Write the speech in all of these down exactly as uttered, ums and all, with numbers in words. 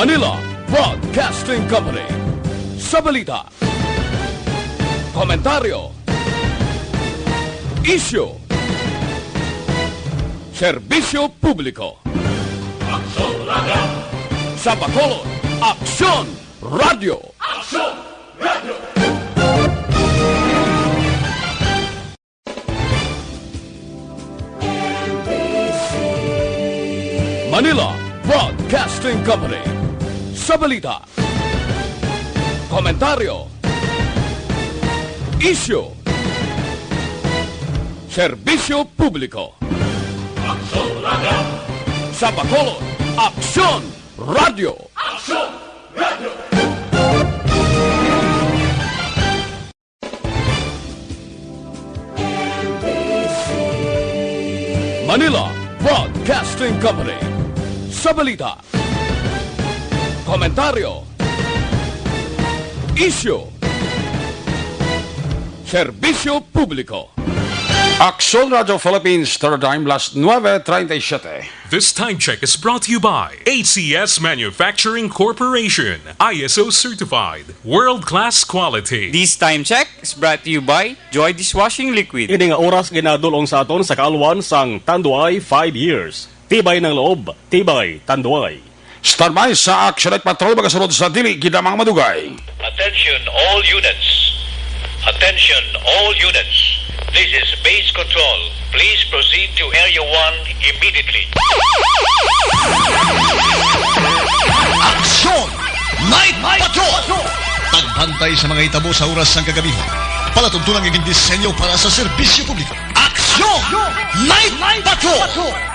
Manila Broadcasting Company. Sa balita, komentaryo, isyu, serbisyo publiko. Aksyon Radio! Sa Bacolod, Aksyon Radio! Aksyon Radio! Manila Broadcasting Company. Sa balita, komentaryo, isyu, serbisyo publiko. Aksyon Radio! Sa Bacolod, Aksyon Radio! Aksyon Radio! Manila Broadcasting Company. Sa balita, komentaryo, isyu, serbisyo publiko. Aksyon Radio Philippines, Paradigm, las nuebe treinta y siete. This time check is brought to you by A C S Manufacturing Corporation, I S O certified, world-class quality. This time check is brought to you by Joy Dishwashing Liquid. Ini nga oras ginadul-ong sa aton sa kaalwan sang Tanduay five years. Tibay ng loob, tibay Tanduay. Standby sa Action Night Patrol, magasunod sa dili gid lamang madugay. Attention all units. Attention all units. This is base control. Please proceed to Area one immediately. Action Night Patrol! Pagbantay sa mga hitabo sa oras sang kagabihan. Palatuntunan nga gindisenyo para sa serbisyo publiko. Aksyon! Night Patrol!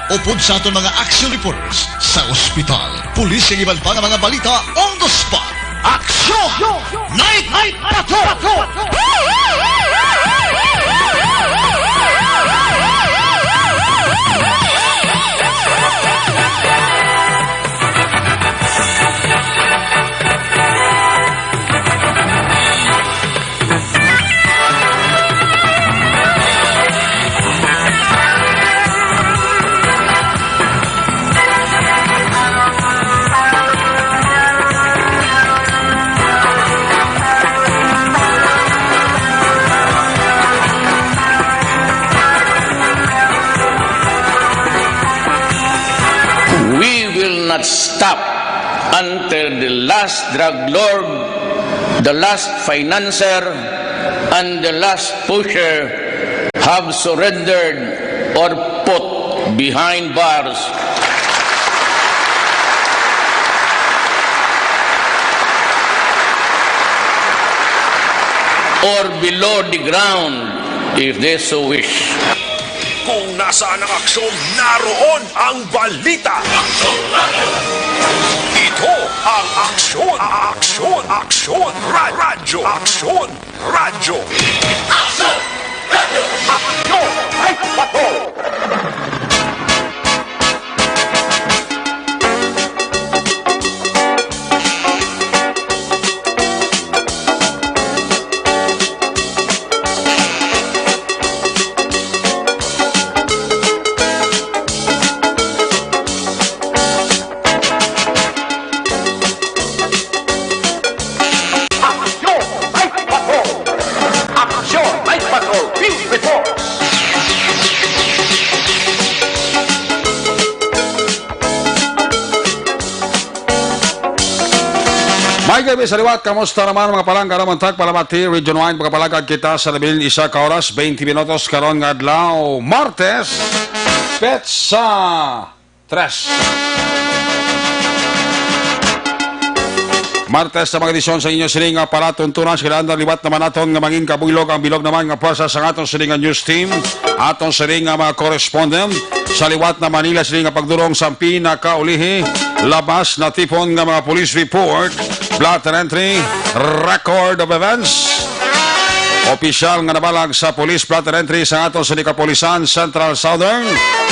Upod sa aton mga action reporters sa ospital, pulis, kag iban pa nga mga balita on the spot. Aksyon! Night Patrol! We will not stop until the last drug lord, the last financier, and the last pusher have surrendered or put behind bars or below the ground if they so wish. Kung nasaan ang aksyon, naroon ang balita. Ito ang Aksyon, Aksyon, Aksyon, Ra-, Radyo, Aksyon, Radyo. Aksyon! Radyo! Aksyon! Ay, bato! Aksyon! Night Patrol! Aksyon! Night Patrol! Field Report! May gabi sa liwat, kamusta naman mga palangga naman tagpalamati? Region wide, magapalagad kita sa labi isa ka oras, twenty minutos karon nga adlaw, Martes, petsa tres. Martes sa mga edisyon sa inyo sini nga palatuntunan, sila ang liwat naman naton nga mangin kabuylog ang bilog naman nga pwersa sa aton sini nga news team, aton sini nga mga correspondent sa liwat na Manila sini nga pagdulong sa pinakaulihi labas na tipon nga mga police report, blotter entry, record of events. Opisyal nga nabalag sa Police Blotter Entry sa aton sini kapulisan, Central, Southern,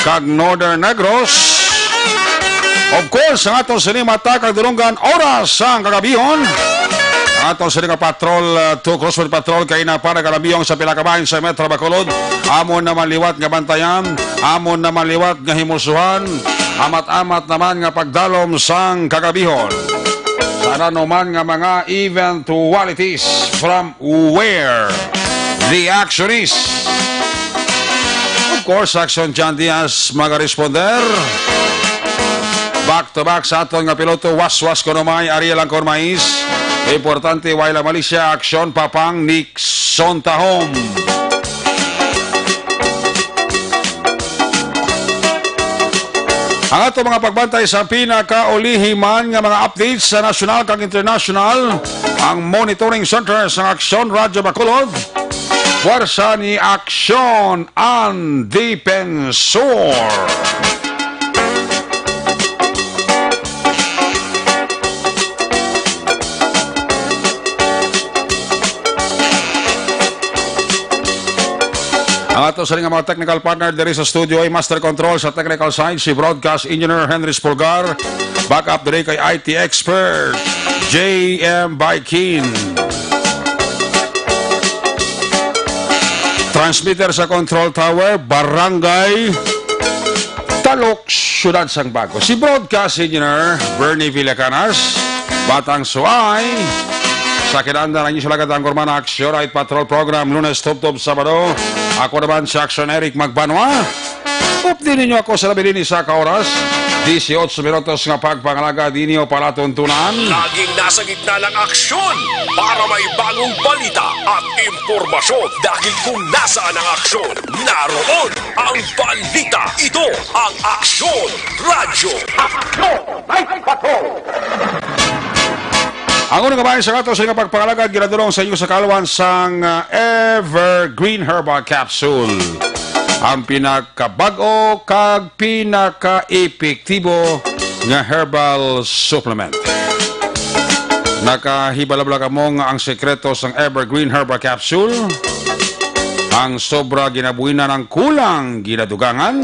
kag Northern Negros. Of course, ang aton sini mata kag dulonggan oras sang kagabihon. Ang aton sini nga patrol, uh, two Crossroad Patrol, kay na para kalabihon sa pila ka bahin sa Metro Bacolod. Amo naman liwat nga bantayan, amo naman liwat nga himusuhan, amat-amat naman nga pagdalom sang kagabihon. Ano man nga mga eventualities from where the action is. Of course, Action John Diaz magaresponder. Back to back sa aton nga piloto, waswas kuno may, Ariel Angkor Mais. Importante, way lang mali siya, action, Papang Nixon Tahom. Ang ato mga pagbantay sa pinakaulihi man nga mga updates sa nasyonal kag internasyonal, ang monitoring center sang Aksyon Radyo Bacolod, Pwersa ni Aksyon, ang Depensor. Ang ato sa mga technical partner diri sa studio ay master control sa technical side, si broadcast engineer Henry Spulgar. Backup diri kay I T expert, J M Baikin. Transmitter sa control tower, Barangay Talok, Siyudad sang Bago. Si broadcast engineer, Bernie Villacanas, Batang Suay. Sa kinanda ng inyong salagat ang Kurmana Aksyon Night Patrol Program, Lunes, Tubtob, Sabado. Ako naman si Aksyon Eric Magbanwa. Updi ninyo ako sa labi din isa ka oras, dieciocho minutos nga pagpangalaga dinyo palatuntunan. Laging nasa gitna ng aksyon para may bagong balita at impormasyon. Dahil kung nasaan ang aksyon, naroon ang balita. Ito ang Aksyon Radyo. Aksyon Night Patrol. Ang unang kabahin sa ato sa inyong pagpangalagad, ginadulong sa inyo sa kalwan sang, ah, Evergreen Herbal Capsule. Ang pinakabag-o kag pinaka-epektibo nga herbal supplement. Nakahibalabla kamo nga ang sekreto sang Evergreen Herbal Capsule, ang sobra ginabuhinan, ang kulang ginadugangan.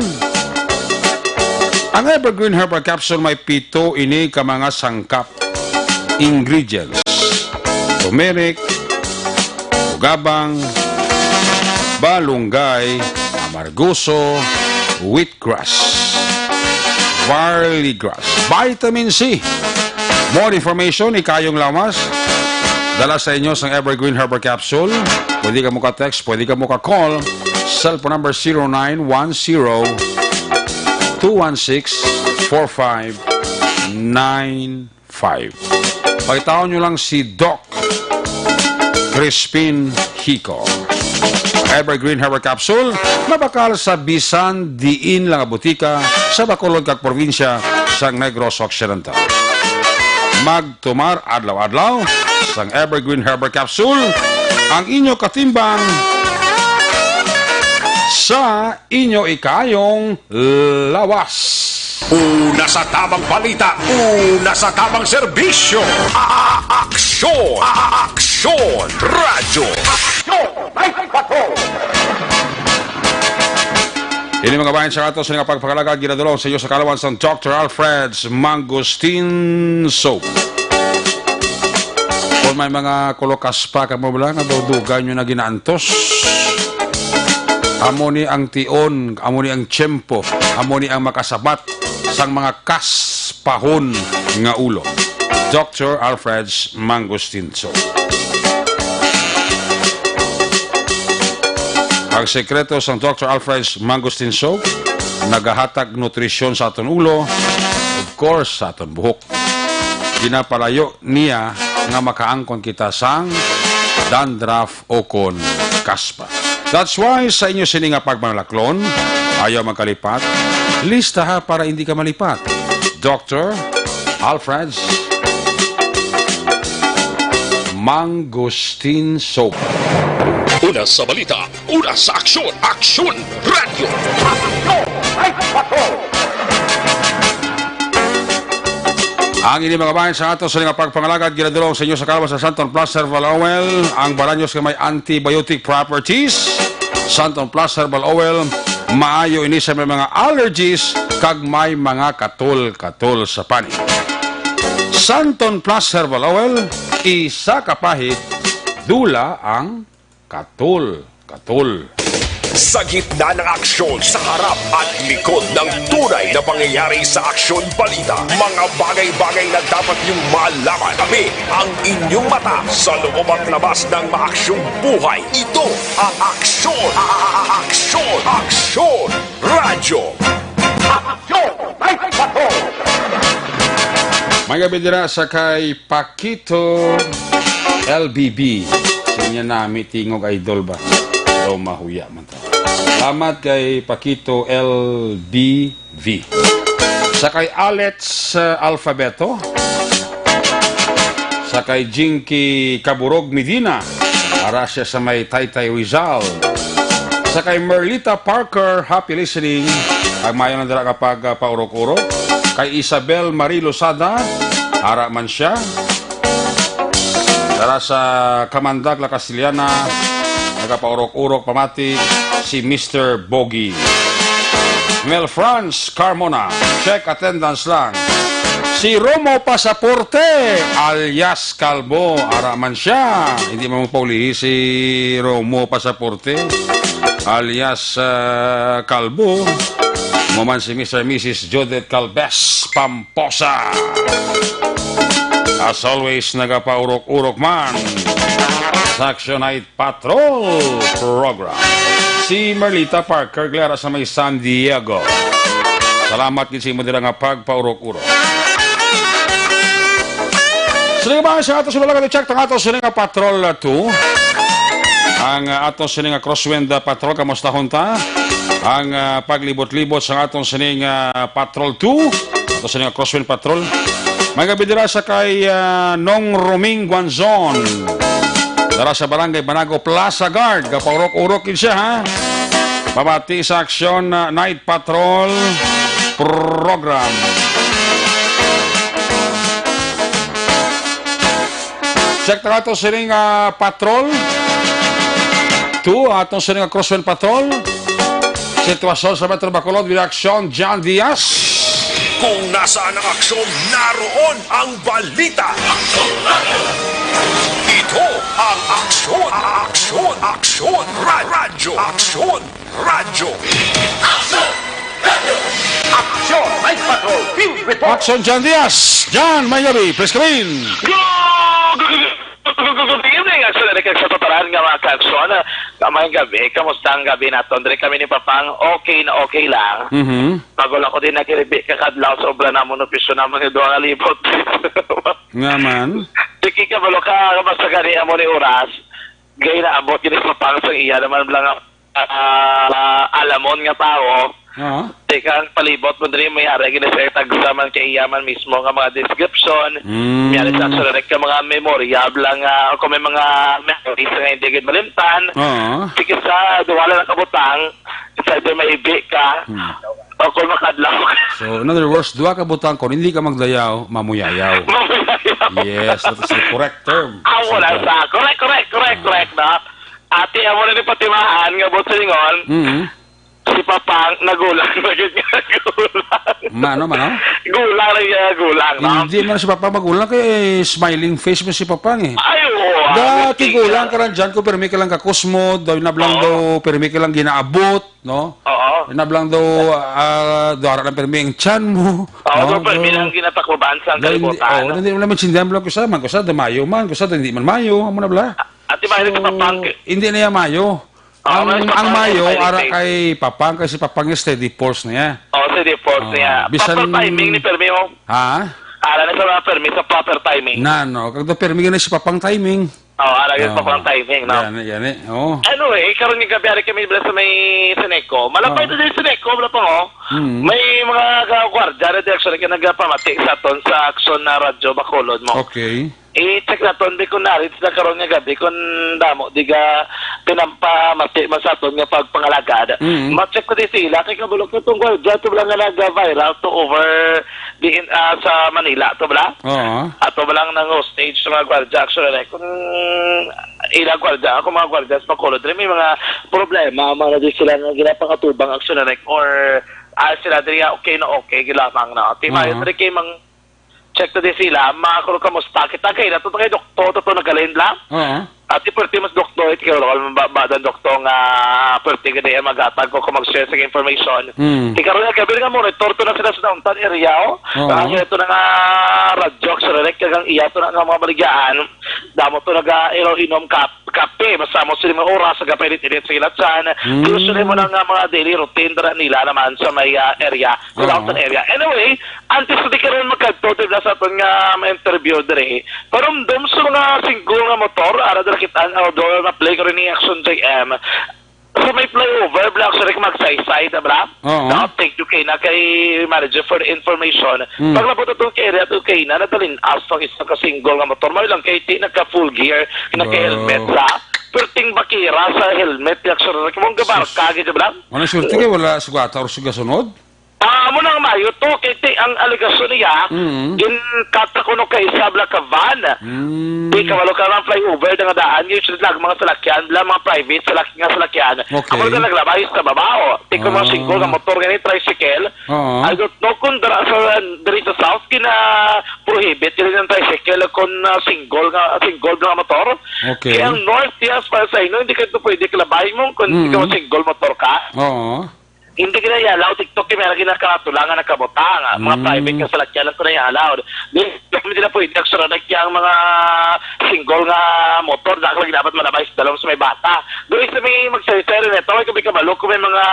Ang Evergreen Herbal Capsule may pito ini ka mga sangkap, ingredients: turmeric, gabang, balunggay, amargoso, wheatgrass, barley grass, vitamin C. More information, ikayong lawas, dala sa inyo sang Evergreen Herbal Capsule. Pwede ka mo ka-text, pwede ka mo ka-call. Cellphone number zero nine one zero, two one six, four five nine five. Pagtaon nyo lang si Doc Crispin Hico. Evergreen Herbal Capsule, mabakal sa bisan diin lang nga butika sa Bacolod kag probinsya sang Negros Occidental. Magtumar adlaw-adlaw sang Evergreen Herbal Capsule, ang inyo katimbang sa inyo ikayong lawas. Una sa tamang balita, una sa tamang serbisyo. A-, a-, aksyon, a-, a-, aksyon, radyo. Aksyon, may patrol. Ini mga bayan sa ato sa nga pagpakalagad, ginadulong sa iyo sa kalawan sang Doctor Alfred's Mangosteen Soap. Kung may mga kulukas pa kamo bala nga daw dugay nyo na ginaantos, amo ni ang tion, amo ni ang tiyempo, amo ni ang makasabat sang mga kaspahon nga ulo. Doctor Alfred's Mangosteen Soap. Ang sekreto sang Doctor Alfred's Mangosteen Soap, nagahatag nutrisyon sa aton ulo, of course, sa aton buhok. Ginapalayo niya nga makaangkon kita sang dandruff o kon kaspa. That's why sa inyo sini nga pagmanalaklon, ayaw magkalipat, listaha para hindi ka malipat. Doctor Alfred's Mangosteen Soap. Una sa balita, una sa aksyon, Aksyon Radyo. Aksyon! Ang ini mga bayan sa ato sa nga pagpangalagad, ginadulong sa inyo sa kalawan sa Santon Plus Herbal Oil, ang balanyos nga may antibiotic properties. Santon Plus Herbal Oil, maayo ini sa may mga allergies kag may mga katol-katol sa panit. Santon Plus Herbal Oil, isa ka pahid, dula ang katol, katol. Sa gitna ng aksyon, sa harap at likod ng tunay na pangyayari sa Aksyon Balita, mga bagay-bagay na dapat niyong malaman. Kami ang inyong mata sa loob at labas ng maaksyong buhay. Ito ang Aksyon, Aksyon, Aksyon Radyo. Aksyon! Ay, pato! May gabi dira sa kay Paquito L B B. Siya nami tingog, idol ba? Daw mahuya man ta. Salamat kay Paquito L B V. Sa kay Alex, uh, Alfabeto. Sa kay Jinky Kaburog Medina. Ara siya sa may Taytay, Rizal. Sa kay Merlita Parker, happy listening. Ang mayo lang dira nga pag, uh, paurok-urok. Kay Isabel Marie Losada, ara man siya. Dara sa Kamandag, La Castellana, nagapaurok-urok pamati si Mister Bogi. Mel Franz Carmona, check attendance lang. Si Romo Pasaporte, alias Kalbo, ara man siya. Hindi man mo paulihi si Romo Pasaporte, alias, ah, Kalbo. Mo man si Mister Missus Judith Calves Pamposa. As always, nagapaurok-urok man sa Action Night Patrol Program. Si Merlita Parker, Clara sa may San Diego. Salamat gid sa imo dira nga pagpaurok-urok. Sige ba, sa ato sila lang check ang ato sila nga Patrol two. Ang, ah, ato sila nga Crosswind, ah, Patrol, kamusta hunta? Ang, ah, paglibot-libot sa aton sining, ah, Patrol two. Ato sining, ah, Crosswind Patrol. May gabi dira sa kay, ah, Nong Roming Guanzon. Dara sa Barangay Banago, Plaza Guard. Gapaurok-urok gid siya, ha? Pamati sa Aksyon, ah, Night Patrol Program. Check na ato sining, ah, patrol. Two, ato sining, ah, Crosswind Patrol. Sitwasyon sa Metro Bacolod with Action John Diaz. Kung nasaan ang aksyon, naroon ang balita. Ito ang Aksyon, Aksyon, Aksyon, Ra-, Radyo, Aksyon, Radyo. Action! Night Patrol! Field Report! Action, John Diaz! John, may gabi, please come in! Good, good, good, good, good evening, Action Eric, sa tataran nga mga kaaksyon. Maayong gabi, kamusta ang gabi naton? Diri kami ni Papang, okay na okay lang. Mhm. Bago lang ko din nagiribi kakadlaw sa obra namon, opisyo namon ni duha nga libot. Nga man? Sige ka, balo ka, basta gani amo ni oras. Gay naabot gini Papang sa iya naman lang ah, alamon nga tawo, Oo. Teka, ang palibot mo diri, may ara gid sa tagsa man kay iya man mismo nga mga description. Mm. May ara sa Action Direct ka mga memorable lang, ah, kung may mga memories nga hindi gid malimtan. Oo. Sige sa duwala na kabutang, sa ito may ibi ka. Hmm. O kung makadlaw ka. So, in other words, duha ka butang, kung hindi ka magdayaw, mamuyayaw. Mamuyayaw. Yes, that is the correct term. Amo lang sa, correct, correct, correct, correct, no? Ati, amo na ni patimaan nga buot silingon, Mm. si Papang nagulang na gid nga gulang. Mano, mano? Gulang na gid nga gulang, no? Hindi man si Papang magulang kay smiling face man si Papang eh. Ay, oo, Da, ah, kigulang ka lang dyan kung permi ka lang kakusmod, daw nablang Oo. daw permi ka lang ginaabot, no? Oo. Nablang daw, ah, daw ara lang permi ang tiyan mo. Oo, no? Daw permi So, lang ginatakuban sa daw hindi, kalibutan. Oo, hindi mo lang maintindihan, bro, kusa man, kusa, daw mayo man, kusa, daw hindi man mayo, amo na bala. Ati ba, So, hindi ka Papang? Hindi na yan mayo. Oo, Ang, mas ang Papang mayo, ang ara timing. Kay Papang, kasi Papang is steady force niya. Oo, steady force Oo, niya. Bisan Proper timing ni Permi, oh. Ha? Ara na sa mga Permi sa proper timing. Na, no. Kag do Permi na si Papang timing. Oo, ara yung Oo. Papang timing, no? Yan, yan, eh. Oo. Anyway, karon yung gabi, ari kami sa may Seneco. Malapay Oo. to din Seneco, wala pa, oh. Mm. May mga ka-, gwardiya na direksyon na nagpamati sa aton sa Aksyon na Radyo Bacolod mo. Okay. I-check naton, di kung na-reach na karon nga gabi, kung damo, di ka pinampamati man sa aton nga pagpangalagad. Mm. Ma-check na di sila, kay kabulok na tong gwardiya, ito lang nga nag-viral to over di, ah, sa Manila, to bala? Oo. Ato ba lang nang hostage sa mga gwardiya, actually, like, kung ilang gwardiya, kung mga gwardiya sa Bacolod, may mga problema, mga na di sila nga ginapangatuba ang aksyon, like, or, ah, sila diri, okay na okay, gilamang na. Di mayo, Oo. diri kay mang-, check to di sila, ma-, kung kamusta kita, kay nato kay doktor, to, to, nagaling lang. Oo. Ati perti mas doktor, iti karon ba, ba dan doktor nga perti gani ang maghatag ko kung mag-share sa information. Mm. Ti karon nga gabi nga monitor to na sila sa downtown area, oh. Oo. Ang ito na nga radyo, sa direct kag ang iya to na nga mga baligyaan. Damo to naga-inom-inom kap-, kape, basta mo sila mga oras, nagapailit-ilit sa ilatsan. Mm. Usually mo na nga mga daily routine dira nila naman sa may, ah, area, sa Oo. downtown area. Anyway, antes na di karon magkadto, di na sa aton nga ma-interview diri. Parumdom sa mga single nga motor, ara dira kita ang outdoor na play ko rin ni Action J M. Sa may flyover, bla, actually, magsaysay na, bla? Oo. No, thank you kay na kay manager for the information. Mm. Paglabot ato kay area to kay na, nadalin as ang isa ka single nga motor. May lang kay ti nagka full gear, nagka helmet Wow. sa. Perting bakira sa helmet, actually, mong gabarka, Sus. gid, bla? Ano, sulti kay wala sugata or sugasunod? Ah, amo nang mayo to, kay ti ang alegasyon niya, Mm. ginkat sa kuno ka isa bla ka van. Mm. Di kabalo ka nga flyover na nga daan, usually lang mga salakyan, bla mga private salak-, nga salakyan. Okay. Amo na naglabay sa babaw. Ti ko mga Ah. single nga motor gani, tricycle. Oo. I don't know kung dara sa, diri sa South, kina prohibit gani ang tricycle kung, ah, single nga, single nga motor. Okay. Kaya ang North, yes, para sa inyo, hindi ka ito pwede kalabay mo kung Mm. ikaw single motor ka. Oo. Hindi gina i-allow, TikTok, kay may lagi na karatula nga nakabutang. Mga Mm. private nga salakyan lang ko na i-allow. Di, hindi na pwede ang sarada kaya ang mga single nga motor, na lagi dapat malabay sa dalom sa may bata. Doon sa may magsaysay rin ito, ay kami kabalo kung may mga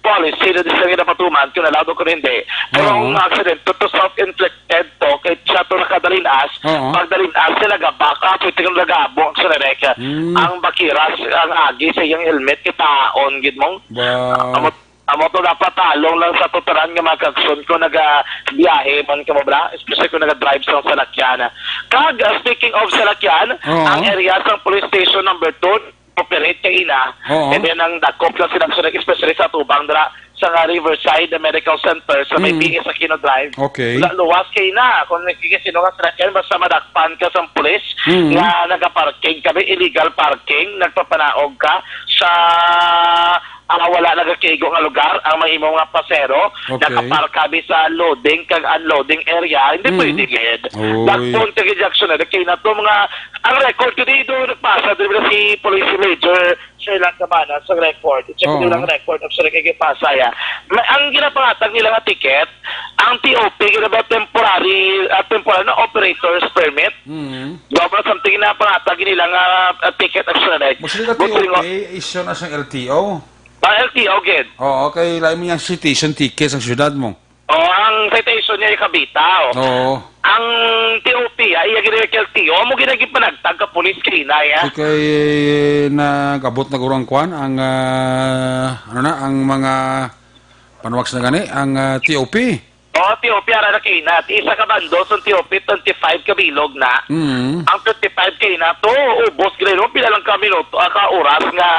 policy na di sa napatuman, kung allowed o kung hindi. Pero Oo. ang mga aksidente, to self-inflicted to, kay siya to nakadalinas, Oo. pagdalinas, siya nagabaka, pwede kang nagabong sa rereka. Mm. Ang bakiras, ang agi sa iyang helmet, kitaon, gid mong. Wow. Amo Amo to dapat talong lang sa tutaran nga mga kagson ko nagabiyahe man kamo, bra, especially kung naga-drive sa salakyan. Kag, uh, speaking of salakyan, Oo. ang area sang police station number two operate kay ina, Oo. and then ang dakop lang sila sa, especially sa tubang dra sa nga Riverside Medical Center sa may Mm. B S Aquino Drive. Okay. Wala luwas kay ina. Kung nakikisino ka sa salakyan, basta madakpan ka sa police Mm. nga nagaparking kami, illegal parking, nagpapanaog ka sa ah, wala nagakaigo nga lugar ang mga imo nga pasero. Okay. Nakapark kami sa loading kag unloading area. Hindi Mm. pwede gid. Oy. Dakpon ka gid, Jackson, eh. Kay na to mga, ang record ko dito, nagpasa, di ba, si Police Major Sherlan Cabana sa record. Check Oo. nila ang record of sa kay pasa, ya. May, ang ginapangatag nila nga ticket, ang T O P, gina ba, temporary, ah, temporary na operator's permit. Mm. Daw ba something na pangatag nila nga, ah, ticket, actually, like, Mas nila buti nga T O P, issue na sang L T O. Ah, L T O gid. Oo, kay lain mo yung citation ticket sa syudad mo. Oh, ang citation niya yung kabitaw. Oo. Ang T O P, ah, iya gid yung L T O, mo ginagi panagtag ka pulis kay inay, ah. Kay nag-abot na guro ang kwan, ang, ah, ano na, ang mga panuwak sa gani, ang, ah, T O P. Oh, T O P, ara na kay inat. Isa ka bando sa T O P, twenty-five ka bilog na. Mm. Ang twenty-five kay na to, ubos gid, no? Pila lang ka minuto, ah, ka oras nga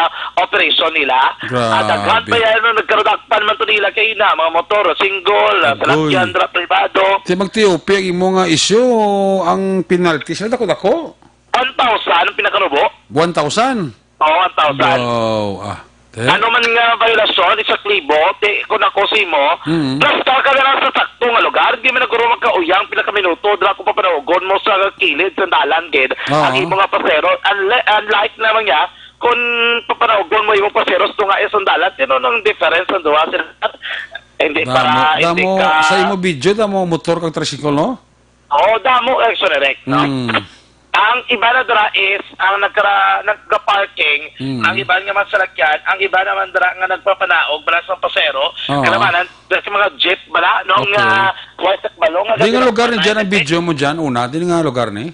operation nila. Grabe. Ah, daghan pa yan, no? Nagkaradakpan man to nila kay na, mga motor, single, ah, Agoy. salakyan, dra, pribado. Di mag-T O P ang imo nga issue, ang penalty sa dako-dako? One thousand ang pinakanubo. One thousand? Oo, one thousand. Wow, ah. Te? Ano man nga violasyon, isa ka libo, ti, kung ako sa imo, Mm. basta ka na lang sa sakto nga lugar, di man naguro magkauyang, pila ka minuto, dira ko papanaugon mo sa kilid, sa dalan, gid. Oo. Ang imo nga pasero, unli-, unlike naman nga, kung papanaugon mo imo pasero, sa tunga, eh, sa dalan, tino nang difference ang duha sila? Hindi, Damo, para hindi damo, ka sa imo video, damo motor kag tricycle, no? Oo, damo, eh, sorry, Rek, no? Mm. Ang iba na dira is ang nagkara-, nagka-parking, Mm. ang iba nga mga salakyan, ang iba naman dira nga nagpapanaog, bala sa pasero, Oo. kalamanan, dira sa mga jeep, bala, no, Okay. nga, wala sa balong, nga Di nga gagawin lugar ni na dyan ang private. video mo dyan, una? Di nga lugar ni?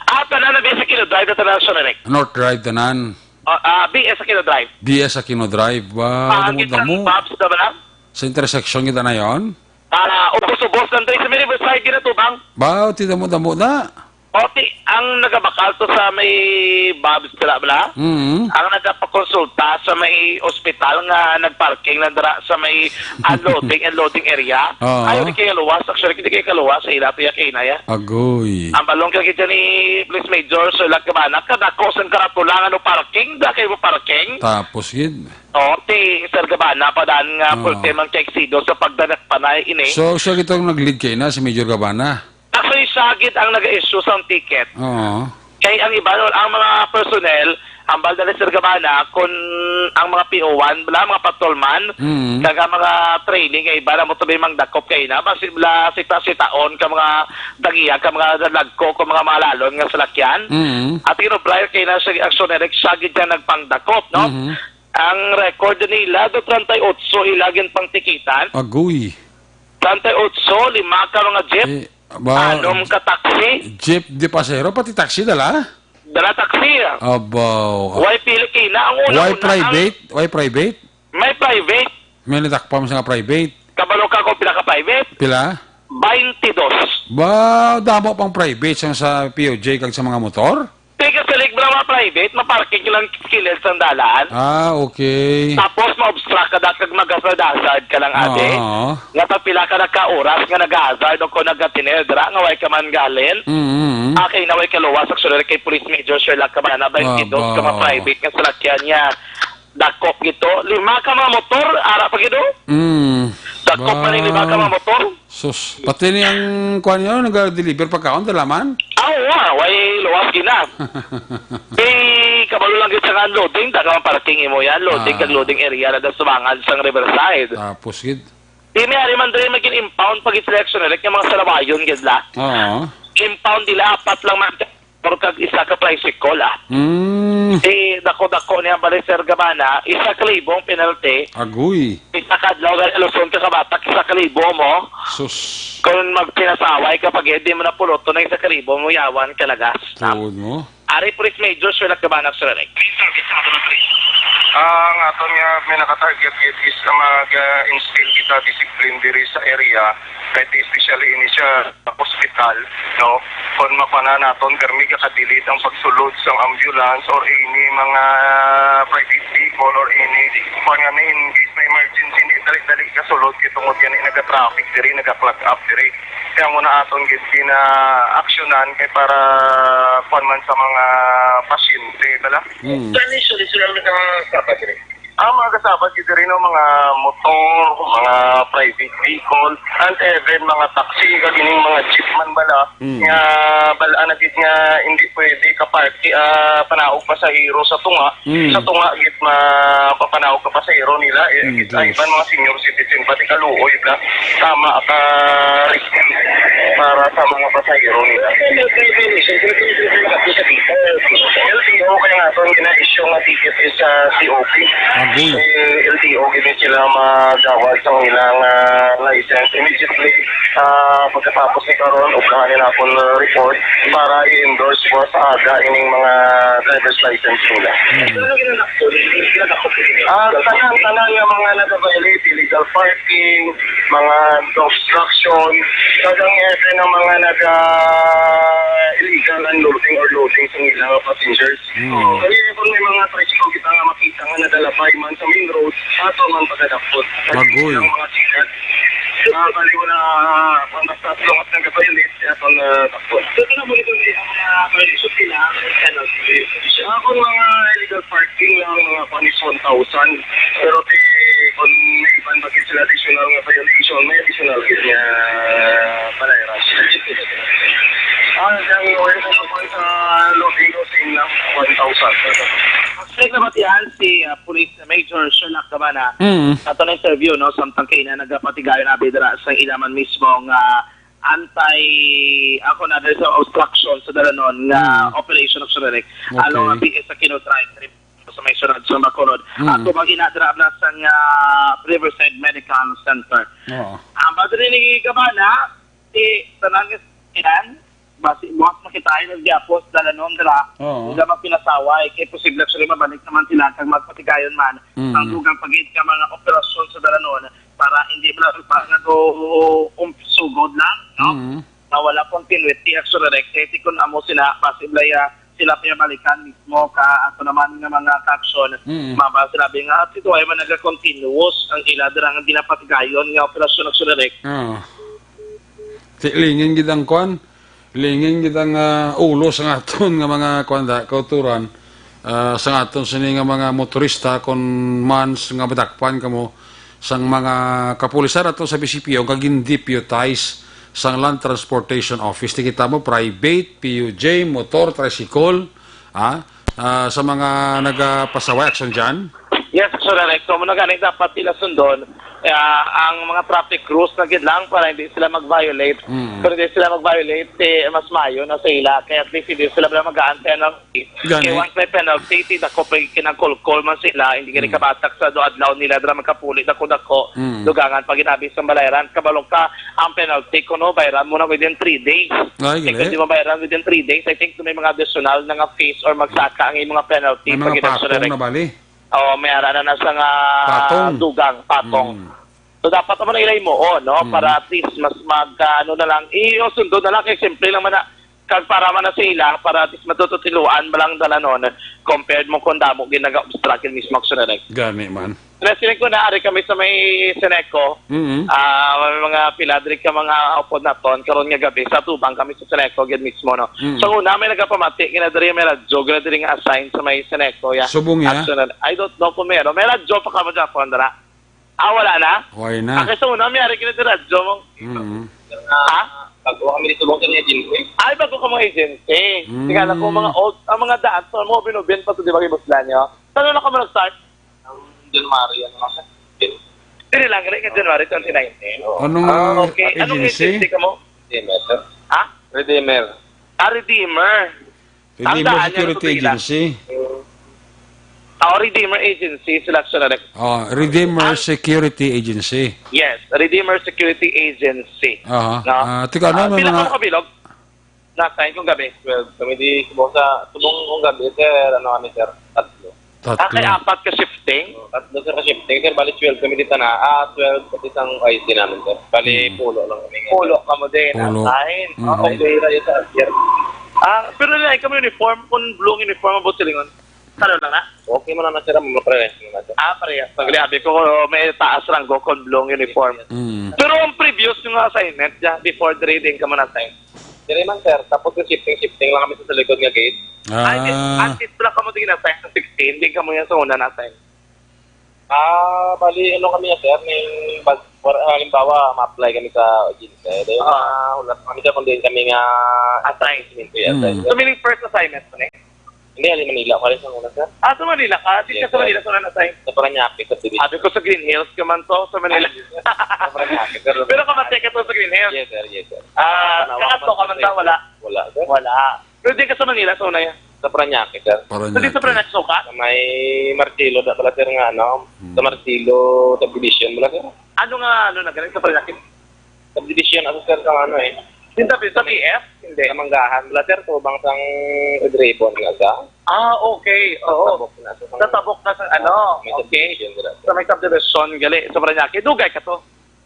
Ah, tanan na B S Aquino Drive, tanan, sorry, Rek. North Drive, tanan. Oh, ah, B S Aquino Drive. B S Aquino Drive. Wow, Ah, ang damo, gitang damo. Bobs na bala? Sa intersection kita na yon? Ah, ubos-ubos lang tayo sa may Riverside, ginatubang. Wow, ti damo-damo na. O, ti, ang nagabakal to sa may Bobs, dira, bala? Mm. Ang nagapakonsulta sa may ospital nga nagparking lang dira sa may unloading and loading area. Oo. Ayaw, di kayo kaluwas. Actually, hindi kayo kaluwas sa ila, tuya kay inaya. Agoy. Ang balong ka kita ni Police Major Sir Lagabana, kadako sang karatula nga no parking, da kayo mo parking. Tapos, gid. O, ti, Sir Gabana, pa daan nga Oo. full time ang Chexido sa pagdanak panay ini. So, siya gitong nag-lead kay na, si Major Gabana? Actually, siya gid ang nag-issue sa ticket. Oo. Kay ang iba, ang mga personnel, hambal na ni Sir Gabana, kung ang mga P O one, bala, mga patrolman, Mm. kag ang mga training, nga iba na mo to may mangdakop kay na, basi bala sita-sitaon ka mga dagiya, ka mga nalagko, ka mga malalon nga salakyan. Mm. At ino, prior kay na siya, aksyon direct, siya gid siya nagpangdakop, no? Mhm. Ang record nila, do treinta y ocho ila ginpangtikitan. Agoy. Treinta y ocho, lima ka mga jeep, Eh, ba, anom ka taxi. Jeep de pasahero, pati taxi dala? Dala taxi. Abaw. Why pili kina? Ang una-una, Why ang private? Why private? May private. May nadakpan sa nga private. Kabalo ka kung pila ka private? Pila? Twenty-dos. Ba, damo pang private sang sa P O J kag sa mga motor? Tigas sa lig mga private, maparking lang kilid sang dalan. Ah, okay. Tapos ma-obstruct ka da kag maghazard-hazard ka lang, ate. Oo. Nga tag pila ka na ka oras nga nag-hazard o kung nagatineer dira nga way ka man galin. Mm, mm, mm. Akay na way kaluwas, actually, kay Police Major Sherlock Cabana, twenty-dos ka mga Abaw. private nga salakyan niya. Dakop gito. Lima ka mga motor, ara pa gito. Mm. Dakop pa ni lima ka Ba. mga motor. Sus, pati ni ang kuan niyo, nag-deliver pagkaon, dala man? Ah, oo, ah, way luwas gina. Eh, kabalo lang gid sa nga loading, taga parking imo yan, loading Ah. kag loading area na da sumangan sang Riverside. Tapos gid. Di may ari man diri magin impound pag selection, like, yung mga salawayon gid la. Oo. Impound nila, apat lang man or kag isa ka tricycle, ah. Mm. Eh, dako-dako niya, bali, Sir Gabana, isa ka libong penalty. Agoy. Isa ka adlaw, gali, Luzon ka kabatak, isa ka libo mo. Sus. Kung magpinasaway ka, pag di mo na puluto na isa ka libo mo, yawan ka lagas. Tuod mo? Ari, Police Major, Sherlock Gabana, Sir Rick. Ah, ang aton nga may nakatarget gid is na mag-instill kita discipline diri sa area, kay especially ini siya sa hospital, no? Kon makuha na naton, permi ka-delete ang pagsulod sang ambulance or any mga private vehicle or any, kung nga may in case may emergency, hindi dali-dali kasulod, kay tungod gani naga-traffic diri, naga-clog up diri. Kaya mo na aton gid gina-aksyonan kay para kuwan man sa mga pasyente, bala? Hmm. Saan yung solusyon ang nakasapat rin? Ang mga kasabat gid diri, no, mga motor, mga private vehicle, and even mga taxi, kag ining mga jeep man bala, Mm. nga bala na gid nga hindi pwede ka park, ah, panaog pasahero sa tunga. Mm. Sa tunga gid ma-, papanaog ka pasahero nila, eh, Mm, gid, ay, yes. Iban mga senior citizen, pati kaluoy ka, tama ka para sa mga pasahero nila. L T O kaya nga itong gina-issue nga ticket is sa C O P. Agoy. Si L T O, gini sila magawad sa ilang, ah, license immediately, ah, pagkatapos ni karon, ugahan nila akong, ah, report para i-endorse ko sa aga ining mga driver's license nila. Hmm. Ah, tanan, tanan nga mga nag-violate, illegal parking, mga obstruction, tagang even ang mga nag, ah, illegal unloading or loading sa ilang passengers. Hmm. Kaya kung may mga tricycle kita nga makita nga nadalabay man sa main road, ato man pagkadakpot. Agoy. Ang mga sikat. Ah, bali wala, ah, kung basta as long as nag-violate, ato na dakpot. So, ito na muli kung may mga violation sila, penalty. Ah, kung mga illegal parking lang, mga kwan is one thousand. Pero di, kung may iban bagay sila additional nga violation, may additional gid nga bayaran. Ah, ang oil sa loading crossing lang, one thousand. Sa nabatian si, ah, Police Major Sherlock Cabana, Mm. sa aton interview, no, samtang kaina nagapatigayon abi dira sa ila man mismo nga anti, ako na, there's a obstruction sa dalanon nga Mm. operation of Suririk. Okay. Along ang P S sa Kinutray, sa may Surad, sa Bacolod. Mm. Ato bang ina dira na sa nga Riverside Medical Center. Oo. Ang padre ni Cabana, si tanan nga sinan, basi buwas makita ay nagyapos, dalanon dira. Oo. Hindi man pinasaway, kay posible actually mabalik naman sila kag magpatigayon man. Mm. Ang dugang pagid ka mga operasyon sa dalanon para hindi mo lang pa nga do, um, sugod lang, no? Mm. Na wala continuity, actually, direct. Kaya ti kun amo sila, basi blaya, sila pa balikan mismo ka ato naman nga mga caption. Mm. Mabasa sila, bi nga, at ito ay man nagakontinuous ang ila dira nga ginapatigayon nga operasyon, actually, direct. Oo. Ti-, lingin gid ang kwan. Lingin gid ang, ah, ulo sa aton nga mga kwan da, kauturan. Ah, sa aton sini nga mga motorista, kon mans nga madakpan kamo sang mga kapulisan ato sa B C P O nga gin-deputize sang Land Transportation Office. Di kita mo, private, P U J, motor, tricycle, ah, ah, sa mga nagapasaway, Action Jan. Yes, Sir Alex. So, muna gani, dapat sila sundon, ah, ang mga traffic rules na gid lang para hindi sila mag-violate. Mm. Pero hindi sila mag-violate, eh, mas mayo na sa ila. Kaya at least hindi sila mag-aan penalty. Gani. Kaya once may penalty, ti dako pa kinagkulkol man sila, hindi gani Mm. kabatak sa do adlaw nila, dira magkapuli, dako-dako, Mm. dugangan, pag inabi sa balayran, kabalo ka, ang penalty, kuno, bayran mo na within three days. Ay, Eh, gali. Kung di mo bayran within three days, I think may mga additional na nga fees or magsaka ang imong penalty May pag mga inaksyon na patong rin. na bali. Oo, may ara na na sa nga Patong. dugang, patong. Mm. So, dapat naman na ilay mo, oh, no? Mm. Para at least mas mag, ah, ano na lang, iyo, sundo na lang, kay simple lang man na, kag para man na sa ila, para at least matututiluan, malang dalanon, compared mo kung damo ginaga-obstruct yung mismo action na rin. Gani man. President ko na, ari kami sa may Seneco. Mm. Ah, may mga pila diri ka mga upod naton karon nga gabi sa tubang kami sa Seneco gid mismo, no. Mm. So, una may nagapamati, gina diri may radyo, gina diri nga assign sa may Seneco, ya. Subong, ya? Action na, I don't know kung meron. May radyo pa kamo Japon, dara? Ah, wala na? Why na? Ah, kay sa una, may ari gina diri radyo mo. Mm. Ha? Bago kami dito, bang sa agency? Ay, bago ka mga agency. Mm. Tingala ko, mga old, ang mga daan, so, mga binubin pa to, di ba, kay Boss Lanyo? Saan na ka mag-start? Ang January, ano lang, sir? Dili lang, gali ka January twenty nineteen. Oo. Anong, Ah, uh, okay. Anong agency? Agency ka mo? Redeemer, sir. Ha? Redeemer. Ah, Redeemer Tandaan niyo Security na ito, Agency. Mm. Ah, Redeemer Agency, sila action na rin. Oh, Redeemer Ang Security Agency. Yes, Redeemer Security Agency. Aha. No? Ah, tika, ano, Ah, may pila mga ka makabilog? Na-assign kong gabi? Twelve kami di subong sa, subong kong gabi, sir, ano kami, sir? Tatlo. Tatlo. Ah, kay apat ka shifting? Oh, tatlo, sir, ka shifting, sir. Bali, twelve kami di tana. Ah, twelve pati sang I C namin, sir. Bali, Hmm. pulo lang kami ngayon. Pulo ka mo din, Pulo. assign. Hmm. Ah, okay, rayo sa sir. Ah, pero na, ikaw may uniform, kung blue ang uniform, ang busilingon. Saro lang na? Okay mo na na, sir. Ang mga pares mo na, sir. Ah, parehas. Pag liabi ko, may taas ranggo kung blue ang uniform. Hmm. Pero ang previous yung assignment, dyan, before the reading ka mo na-assign? Diri man, sir. Tapos yung shifting-shifting lang kami sa, sa likod nga gate. Ay, di, Ah. at least pala kamo din na-assign sa sixteen, di kamo yan sa una na-assign. Ah, bali, ano kami yan, sir? May bag-, for, ah, halimbawa, ma-apply kami sa agency. Dahil Ah. mga ulat kami, sir, kung diin kami nga Assign. assessment, yes, sir. Mm. So, meaning first assignment mo na eh? Hindi, ali Manila ko rin sa una, sir. Ah, sa Manila ka? Di ka Yes, sa sir. Manila sa una na-assign? Sa Parañaque, sa Division. Sabi ko sa Green Hills ka man to, sa Manila. Ay, yes, sir. Sa Parañaque, sir. Pero kamatay ka to sa Green Hills? Yes, sir. Yes, sir. Ah, Tanawa kakanto ka man man, ta, sir. Wala? Wala, sir. Wala. Pero di ka sa Manila sa una yan? Sa Parañaque, sir. Parañaque. So, di sa Parañaque suka? Sa may Marcelo, da pala, sir, nga, ano, Hmm. sa Marcelo subdivision, wala, sir. Ano nga, ano na, ganun sa Parañaque? Subdivision, ano, sir, sa ano, eh. Yung sa, sa B F? Hindi. Sa Manggahan, wala, sir, tubang sang Red Ribbon nga, sa Ah, okay. Oo. Sa tabok na, sa Sa tabok na sa, ano, May okay. subdivision, wala, sir. Sa may subdivision, gali, sa Parañaque. Dugay ka to?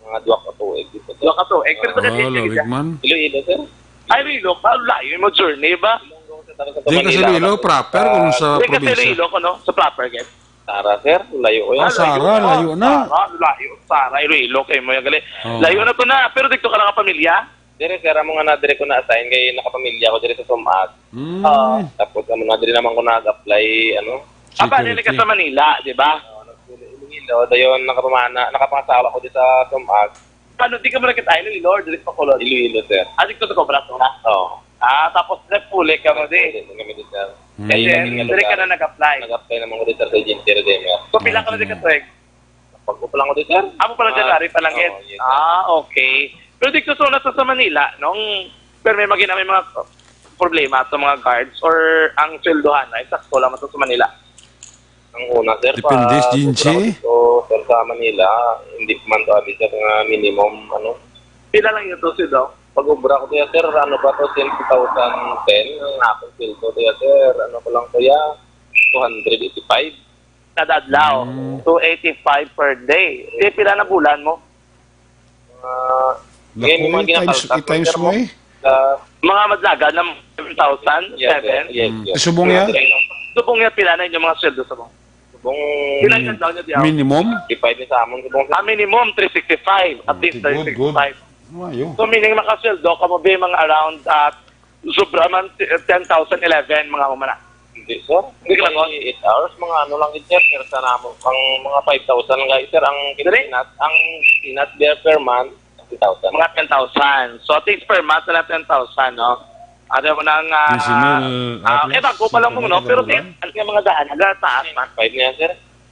Mga duha ka tuig dito, sir. Duha ka tuig. Pero sa Ah, Cadiz, lawig Cadiz. man. Iloilo, sir. Ay, Iloilo ka? Layo mo journey ba? Ilonggo, sir, tapos sa Di ka sa Iloilo, proper, kung sa Di ka sa probinsya. Iloilo, kuno? Sa proper, guys. Sara, sir. Layo ko yan. Ah, Sara, layo na. Sara, layo. Sara, Iloilo, kayo mo yan, gali. Oh. Layo na to na. Pero dito ka nakapamilya? Dire, sir, ang mga na dire ko na-assign kay nakapamilya ko dire sa Sumat. Mm. Ah. Tapos, ang mga dire naman ko nag-apply, ano? Aba, Security. Nili ka sa Manila, di ba? Oo, nagpuli Iloilo. Dayon, nakapamana, nakapangasawa ko di sa Sumat. Ano, di ka mo nagkita Iloilo or dili pa Colon? Iloilo, sir. Ah, dito sa Cobra, to na? Oo. Ah, tapos nagpuli ka mo di? Nagpuli kami di, sir. Mm. And then, Kaya dire ka na nag-apply? Nag-apply naman ko di, sir, sa agency, Redeemer. So, pila ka na di ka Mm. tuig? Pag-upla ko di, sir. Amo pa lang Ah, January pa lang, oo, yes. Yes, sir. Ah, okay. Pero dito sa una sa, sa Manila, nung, pero may magina-, may mga problema sa mga guards or ang sweldohan na, sakto lang to sa Manila? Ang una, sir, Depende, pa, Jinji. Sobra ko dito, sir, sa Manila, hindi man to abi, sir, nga minimum, ano. Pila lang yun to, sweldo? Pag-obra ko diya, sir, ano ba to, since two thousand ten, ang akong sweldo diya, sir, ano ko lang, kuya, two hundred eighty-five. Kada adlaw. Mm. Two eighty-five per day. Di pila na bulan mo? Ah, Naku, ngayon, mga i-times, ginakalta ko, i-times sir, mo mo. eh. Ah, Mga madlaga ng seven thousand, yes, sir. Seven? Yes, Mm. yes. Subong ya? Subong ya, pila na inyong mga sweldo subong? Subong Pila yung adlaw niya diyan? Minimum? Fifty-five ni sa amon, subong, sir. Ah, minimum, three sixty-five. At Oh, least, good, good. three sixty-five. Mayo. So, meaning, makasweldo ka mo, be, mga around, ah, sobra man, eh, ten thousand, eleven, mga humana. Hindi, sir. Hindi ka lang, May eight hours, mga ano lang yun, sir. Pero sa namo, ang mga five thousand lang, guys, sir, ang Dali. kinat-, ang kinat there per month, ten thousand. Mga ten thousand. So, at least per month na ten thousand, no? Ano mo nang, ah, Quince mil, ah, at eh, least, bago pa lang mo, no? Pero ten thousand. Ang mga daan, nagataas man. Five na yan, sir.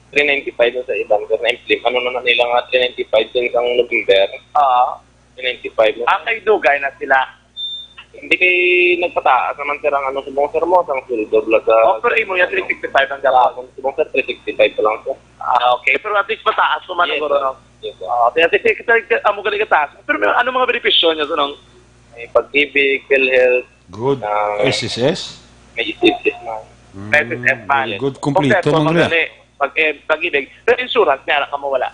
Three ninety-five na sa iban, sir, na-implement. Ano na nila nga, three ninety-five din ang November. Oo. Three ninety-five na. Ah, kay dugay na sila. Hindi kay nagpataas naman, sir, ang ano, subong, sir, mo, ang sweldo, bla, sa Oh, pero imo yan, three sixty-five ang dapat. Subong, sir, three sixty-five pa lang, sir. Ah, okay. Pero at least mataas pa man, Yes, siguro, sir. No? Yes, sir. Ah, kaya, kaya, kaya, kaya, amo gali kataas. Pero may, ano mga benepisyo niya, sir, nung May Pag-ibig, PhilHealth, Good. Ah, S S S? May S S S man. Mm, S S S man. Very good. Kompleto, kompleto man man gani. Pag, eh, Pag-ibig. Pero insurance, may ara ka mo wala?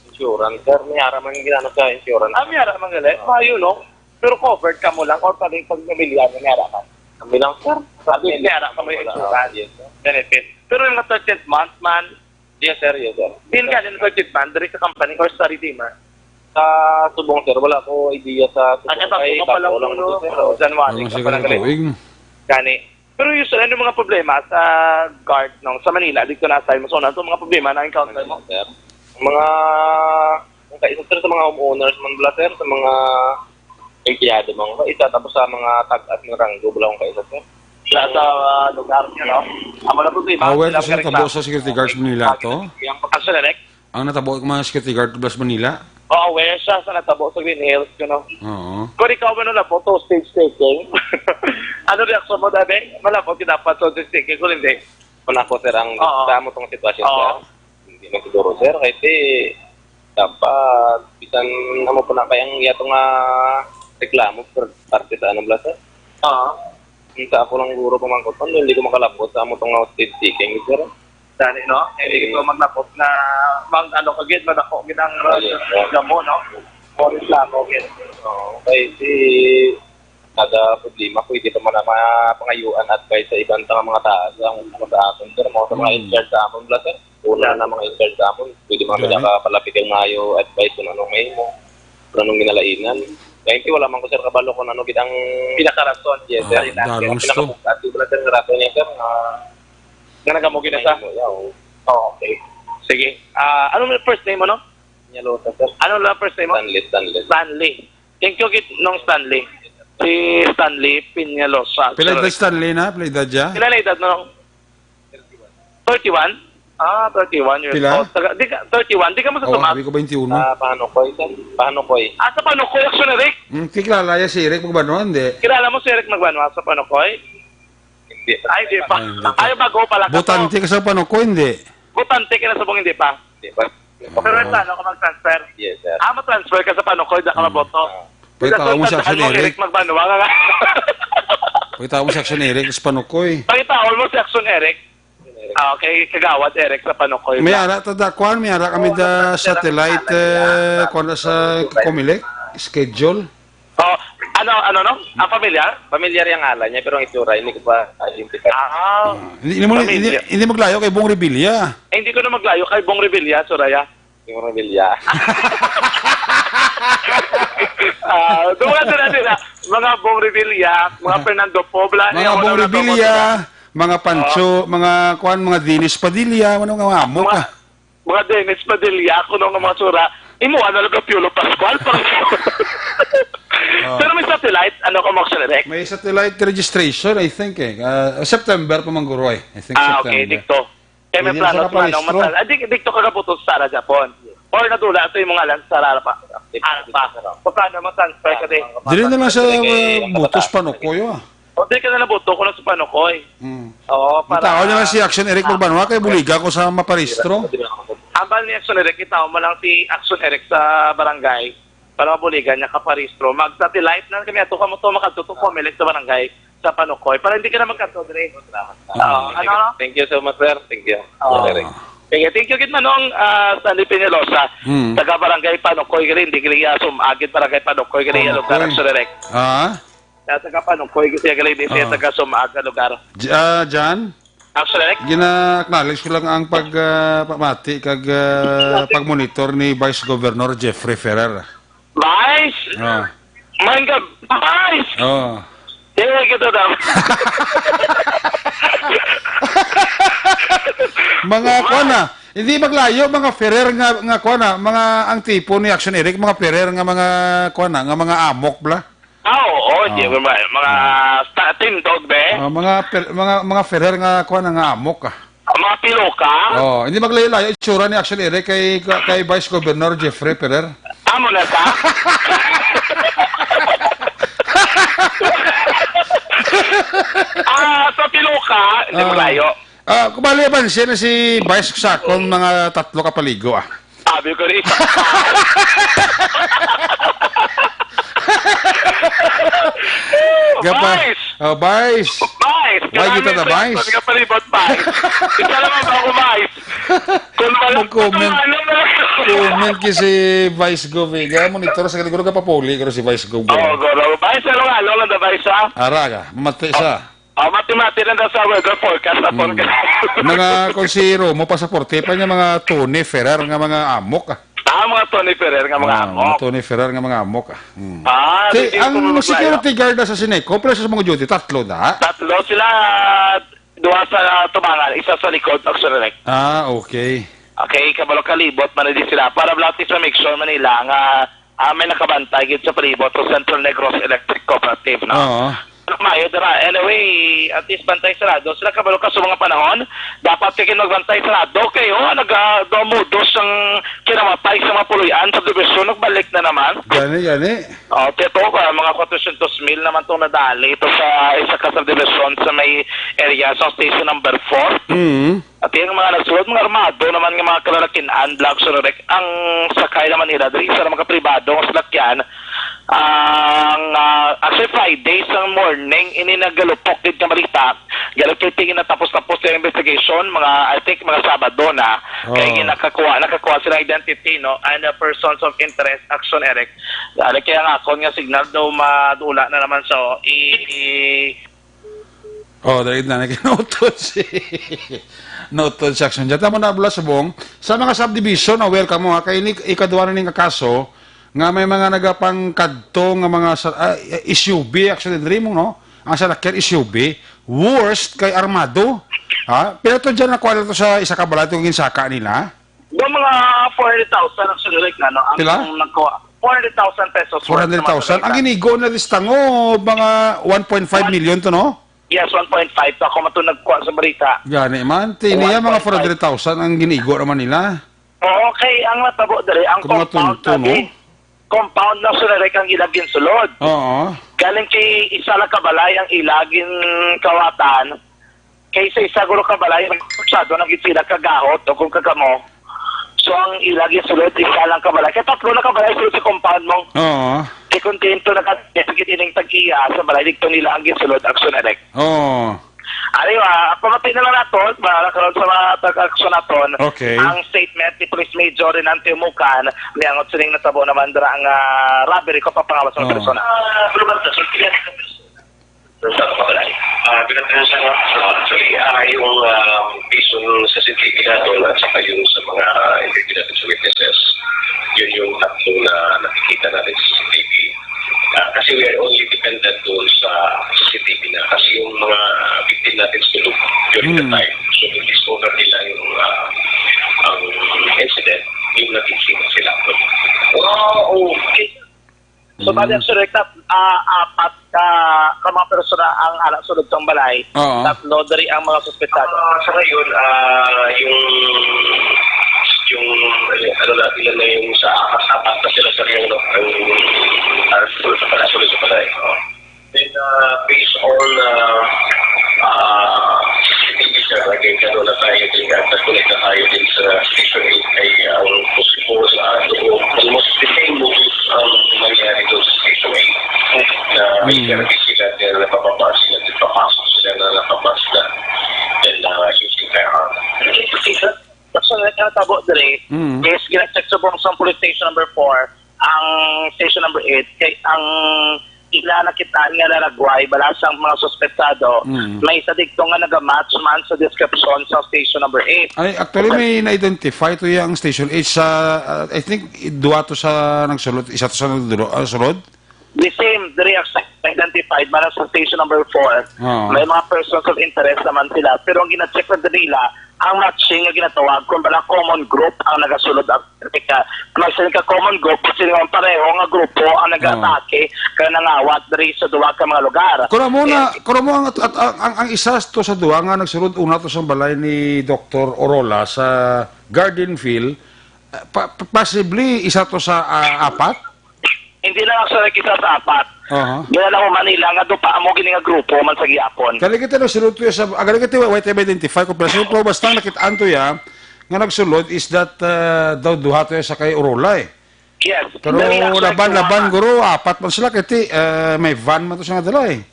Insurance, sir. May ara man ginano sa insurance. Ah, may ara man gali? Ah. Maayo, no? Pero covered ka mo lang or pag, pag pamilya mo, may ara man? Kami lang, sir. At least, may ara ka mo yung Wala. Insurance. Yes, sir. Benefit. Pero yung mga thirteenth month man, Yes, sir. Yes, sir. Din ka din thirteenth month, diri sa company or sa Redeemer? Sa subong, sir, wala ko idea sa subong. Ano ba? Kay bago pa lang, bago lang, no? To, sir. Oh, January. Ano pa lang siguro galing. Tuig? Gani. Pero usually, ano mga problema sa guard, no? Sa Manila, dito na assign mo. So, ano itong mga problema na encounter mo? Sir, mga, ang kaisa, sir, sa mga homeowners man bala, sir, sa mga empleyado man ba, isa, tapos sa mga tag-as ng ranggo, wala akong kaisa, sir. Sa, sa, ah, lugar niya, no? Amo na problema. Aware ka sa natabo sa security guards Manila to? Ang action direct? Ang natabo sa mga security guard sa Manila? Oo, aware siya sa natabo sa Green Hills, you know? Oo. Kung ikaw man nalabot to stage taking, ano reaksyon mo, Daddy? Malabot ka dapat sa stage taking, kung hindi? Kung ako, sir, ang Oo. Sa amo tong sitwasyon, Oo. Sir, hindi na siguro, sir, kay di, dapat, bisan amo po na kayang yato nga reklamo, sir, parte sa ano, bala, sir? Oo. Kung sa ako lang guro pamangkot, hindi ko makalabot sa amo tong nga stage taking, sir. Dali, no? Hindi ko maglabot na mag-, ano ka gid, madako gid ang Ayun, sir. Gamo, no? Oris lang, okay. Oo, kay si kada problema, pwede pa man ang mga pangayuan, advice sa iban sa mga taas, ang ano sa aton, sir, mga sa mga Mm. in-charge sa amon, bala, sir. Una Yeah. na mga in-charge sa amon, pwede man Gani. Sila kapalapit ang maayo advice kung anong mahimo, kung anong ginalainan. Kaya hindi, wala man ko, sir, kabalo kung ano gid ang Pinakarason. Yes, sir. Ah, Ang dalong sto. pinaka-, at wala, sir, nga rason niya, sir, nga Nga nagamo gid na sa? Mahimo, yeah, oo. Oh, okay. Sige. Ah, ano ang first name mo, no? Peñalosa, sir. Ano lang first name mo? Stanley, Stanley. Stanley. Thank you, gid, Nong Stanley. Si Stanley Peñalosa. Pila edad Stanley na? Pila edad siya? Pila na edad mo, Nong? Thirty-one? Ah, thirty-one years Pila? Old. Taga, di ka, thirty-one. Di ka mo sa Oh, Tomas? Sabi ko, twenty-one. Ah, Panukoy, sir. Panukoy. Ah, sa Panukoy, Action Eric? Hmm, kilala niya si Eric Magbanwa, hindi? Kilala mo si Eric Magbanwa sa Panukoy? Hindi. Ay, di pa. Ay, hindi pa. Ay, bago pala ka to. Botante ka sa Panukoy, hindi? Botante ka na subong, hindi pa? Hindi pa. Pero may plano ka mag-transfer? Yes, sir. Ah, ma-transfer ka sa Panukoy, di ka Hmm. maboto. Ah. Pakita mo si Action Eric. Eric Magbanwa nga. Pakita mo si Action Eric sa Panukoy. Pakita mo si Action Eric. Ah, okay, Kagawad Eric sa Panukoy. May ara ta da, kwan, may ara kami da satellite, eh, kwan na sa Comelec, schedule. Oh, ano, ano, no? Ang pamilyar? Pamilyar yung ngalan niya, pero ang itsura, hindi ko pa identify. Ah, Ah, hindi, hindi mo, hindi, pamilya. Hindi maglayo kay Bong Revilla. Eh, hindi ko na maglayo kay Bong Revilla, Soraya. Yung Revilla. Ah, doon nga sila, sila. Mga Bong Revilla, mga Fernando Pobla, Mga yung Bong mga Revilla, mga Pancho, Oh. Mga kwan, mga Dennis Padilla, ano nga, mga amo Mga, ka. Mga Dennis Padilla, ako nung mga sura. Imo, ano lang, Piolo Pascual, parang Oh. Pero may satellite, ano ka, Max Rec? May satellite registration, I think, eh. Ah, September pa, Mangguro, eh. I think Ah, okay, September. Dikto. Kaya may Pwede plano sa sila, no? Kaparehistro. Matal-, ah, di, dikto ka kabuto sa Sara, Japon. Or nadula ito yung mga alam sa Sara pa. Ano pa? Paano mo transfer ka din? Dili na lang sa Sige, butos Panukoy, ah. O, di ka na nabuto ko lang sa Panukoy. Hmm. Oo, Ang para tao na lang si Action Eric Ah. Magbanwa, kay buliga ko sa maparehistro. Ambal ni Action Eric, itaw mo lang si Action Eric sa barangay. Para mabuligan niya kaparehistro. Mag-satellite na kami ato kamo to, makadto to, Comelec sa barangay, sa Panukoy. Para hindi ka na magkadto, Dre. Oo, Thank ano, you. ano? Thank you so much, sir. Thank you. Oo. Sir Eric. Sige, thank you gid, Manong, ah, Stanley Peñalosa, Hmm. taga Barangay Panukoy, gali, hindi gali, ah, Sumagid, Barangay Panukoy, gali, ah, lugar, Panukoy. Sir Eric. Ah? Ah, taga Panukoy, gali, hindi, Ah. taga Sumag, lugar. J-, ah, Jan? Ah, Sir Eric? Gina-acknowledge ko lang ang pag, ah, pamati kag, ah, pag-monitor ni Vice Governor Jeffrey Ferrer. Vice? Ah. Maayong gab-, Vice! Oh. Eh, kita daw. Mga Vice! Kuwan na, Hindi maglayo, mga Ferrer nga, nga kuwan na, mga ang tipo ni Action Eric, mga Ferrer nga mga kuwan na, nga mga amok bla. Ah, oo, di Ah. ba, mga sta-, tindog, be. Ah, mga per-, mga mga Ferrer nga kuwan na, nga amok ah. Ang mga piloka. Oh, hindi maglayo-layo itsura ni Action Eric kay kay Vice Governor Jeffrey Ferrer. Amo na ta. Ah, sa piloka, hindi Ah. maglayo. Ah, kubali, abanse na si Vice sa akon mga tatlo ka paligo, ah. Sabi ko rin. Gapa-, Vice! Oh, Vice! Vice! Why Kailangan kita na, may Vice? Vice? Nga palibot, Vice! Isa naman ba ako, Vice? Kung wala, Mag-comment. Ano na lang? Comment ki si Vice Gov, eh. Kaya monitor sa kaliguro ka papuli, pero si Vice Gov. Oo, guro. Vice, ano nga? Ano lang na, Vice, ha? Ara ka, mati sa. Oh, mati-mati lang daw sa weather forecast sa Mm. forecast. Mga kung si Romo, pasaporte pa niya mga Tony Ferrer nga mga amok, ah. Ah, mga Tony Ferrer nga mga Ah, amok. mga Tony Ferrer nga mga amok, ah. Mm. Ah, Si, di, di ang ko maglayo. security guard na sa Sineco, pero sa mga duty, tatlo na. Tatlo sila, duha sa tubangan, isa sa likod, Action Eric. Ah, okay. Okay, kabalo kalibot man di sila. Para lang sa make sure man nila nga, ah, may nakabantay gid sa palibot sa Central Negros Electric Cooperative, no? Oo. Pero maayo dira. Anyway, at least bantay sarado sila, kabalo ka sa mga panahon. Dapat kay magbantay sarado kay, oh, nag, ah, daw mudos ang kinamatay sa mga puloy-an sa division, nagbalik na naman. Gani, gani. Oh, pero, ah, mga kwatrocientos mil naman tong nadali ito sa isa ka subdivision sa may area sa station number four. Mm. At yung mga nagsulod, mga armado naman nga mga kalalakin-an, Black Sonorek, ang sakay naman nila, diri sa mga pribado nga salakyan, ang, ah, actually, Friday sa morning, ini nagalupok gid nga balita. Galo kay tingin na tapos-tapos yung investigation, mga, I think, mga Sabado na. Kay Oh. nakakuha, nakakuha sila identity, no? And, uh, persons of interest, Action Eric. Galo kay ang akon nga signal daw madula na naman, so, i-, i-, Oh, dali na, nagkinutod si, nutod si Action Jet. Tama na, Bula Subong. Sa mga subdivision, aware ka mo, ha? Kay ini, ikaduha na ning kaso, nga may mga nagapangkadto nga mga sa-, ah, S U V, actually, diri mo, no? Ang salakyan, S U V. Worst kay armado. Ha? Pero to dyan, nakuha lang to sa isa ka balay, itong ginsaka nila. Yung mga four hundred thousand ang sinulog na, no? Ang Pila? nagkuha, four hundred thousand pesos worth Four hundred thousand. Ang ginigo na listang, oh, mga one point five million to, no? Yes, one point five to. Ako man to nagkuha sa balita. Gani man. Tiniya, mga One point five. Four hundred thousand ang ginigo naman nila. Oo, kay ang natabo dali, ang Kung mga compound tunto, na no? di, compound na sinulog ang ilag ginsulod. Oo. Galing kay isa lang ka balay ang ilag ginkawatan, kay sa isa guro ka balay, magsado na gid sila kagahot o kung kagamo. So, ang ila ginsulod, isa lang ka balay. Kay tatlo na ka balay sulod sa compound mo. Oo. Kay kontento na ka, kay ining tag-iya sa balay, dito nila ang ginsulod, Action Eric. Oo. Ari, ah, pamati na lang naton, para karon sa mga tag-action naton, Okay. ang statement ni Police Major Renante Umucan, niangot sining natabo naman dira ang, ah, robbery ko papangawas ng Oo. persona. Ah, sa mga balay. Ah, pinatay sa, ah, actually, ah, yung, ah, based on sa C C T V natin at saka yung sa mga, ah, interview natin sa witnesses, yun yung tatlo na nakikita natin sa C C T V. Ah, kasi we are only dependent doon sa C C T V na. Kasi yung mga victim natin sa tulog during the Hmm. time. So, discover nila yung, ah, ang incident, yung naging sila. Wow, okay. So, Mm. bali, ang suspect, ah, apat ka, ka mga persona ang anak sulod sa balay. Oo. Tatlo diri ang mga suspetado. Ah, sa ngayon, ah, yung, yung, ano na, ilan na yung sa apat, apat na sila sa ngayon, no? Ang, ah, sulod sa balay, sulod sa balay. Oo. Then, ah, based on, ah, ah, C C T V, sir, again, karon na tayo din, ah, nag-connect na tayo din sa Station eight, ay ang possible, ah, doon, almost the same modus ang nangyari doon sa Station eight. Na may Mm. service sila, then napapapasok sila, then papasok sila na nakabas na, then, ah, using firearm. Personally, ang tabo diri Mm. is gina-check sa Bungsong Police Station number four, ang station number eight, kay ang ila nakita nga naragway, bala sang mga suspetsado, Mm. may isa dito nga nagamatch man sa description sa station number eight. Ay, actually, may na-identify to yung station eight sa, uh, I think, duwa to sa nagsulod, isa to sa nagdulo, ah, sulod? The same, diri ang identified man sa station number four. Oo. May mga persons of interest naman sila. Pero ang gina-check na nila, ang matching nga ginatawag, kung bala common group ang nagasulod ang ka, may sila ka common group, sila nga pareho nga grupo ang nag-atake kag nangawat diri sa duha ka mga lugar. Kung amo na, Eh, kung amo ang, at, at, ang, ang, ang isa to sa duha nga nagsulod una to sa balay ni Doktor Orola sa Garden Field, eh, pa-, pa-, possibly isa to sa, ah, apat? Hindi lang sa isa sa apat. Aha. Yan lang man nila nga dupa mo gini nga grupo man sa gihapon. Kani kita nagsulod to sa, ah, kani kita, wa, wa tayo ma-identify kung pero sa basta nakit-an to ya, nga nagsulod is that, ah, daw duha to ya sa kay Orola, eh. Yes. Pero very actually, laban, laban, guro, apat man sila, kay ti, ah, may van man to siya nga dala, eh.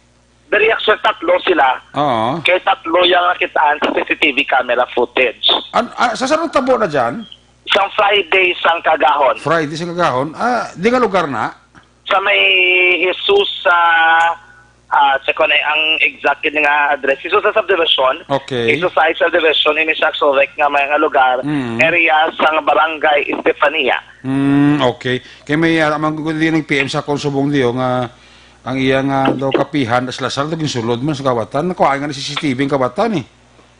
Very actually, tatlo sila. Oo. Kay tatlo yang nakitaan sa C C T V camera footage. An-, ah, sa sarong tabo na dyan? Sang Friday, sang kagahon. Friday, sang kagahon? Ah, di nga lugar na? Sa may Jesus, ah, ah, sa kuwan, ang exact nga address. Jesus sa subdivision. Okay. Jesus sa subdivision, ini sa Axel Rec nga may nga lugar, Mm. area sang Barangay Estefania. Mm, okay. Kay may, ah, man gud di nag-P M sa akon subong diyo nga ang iya nga daw kapihan, sa Lasal, daw ginsulod man sa kawatan. Nakuha nga na C C T V ang kawatan, eh.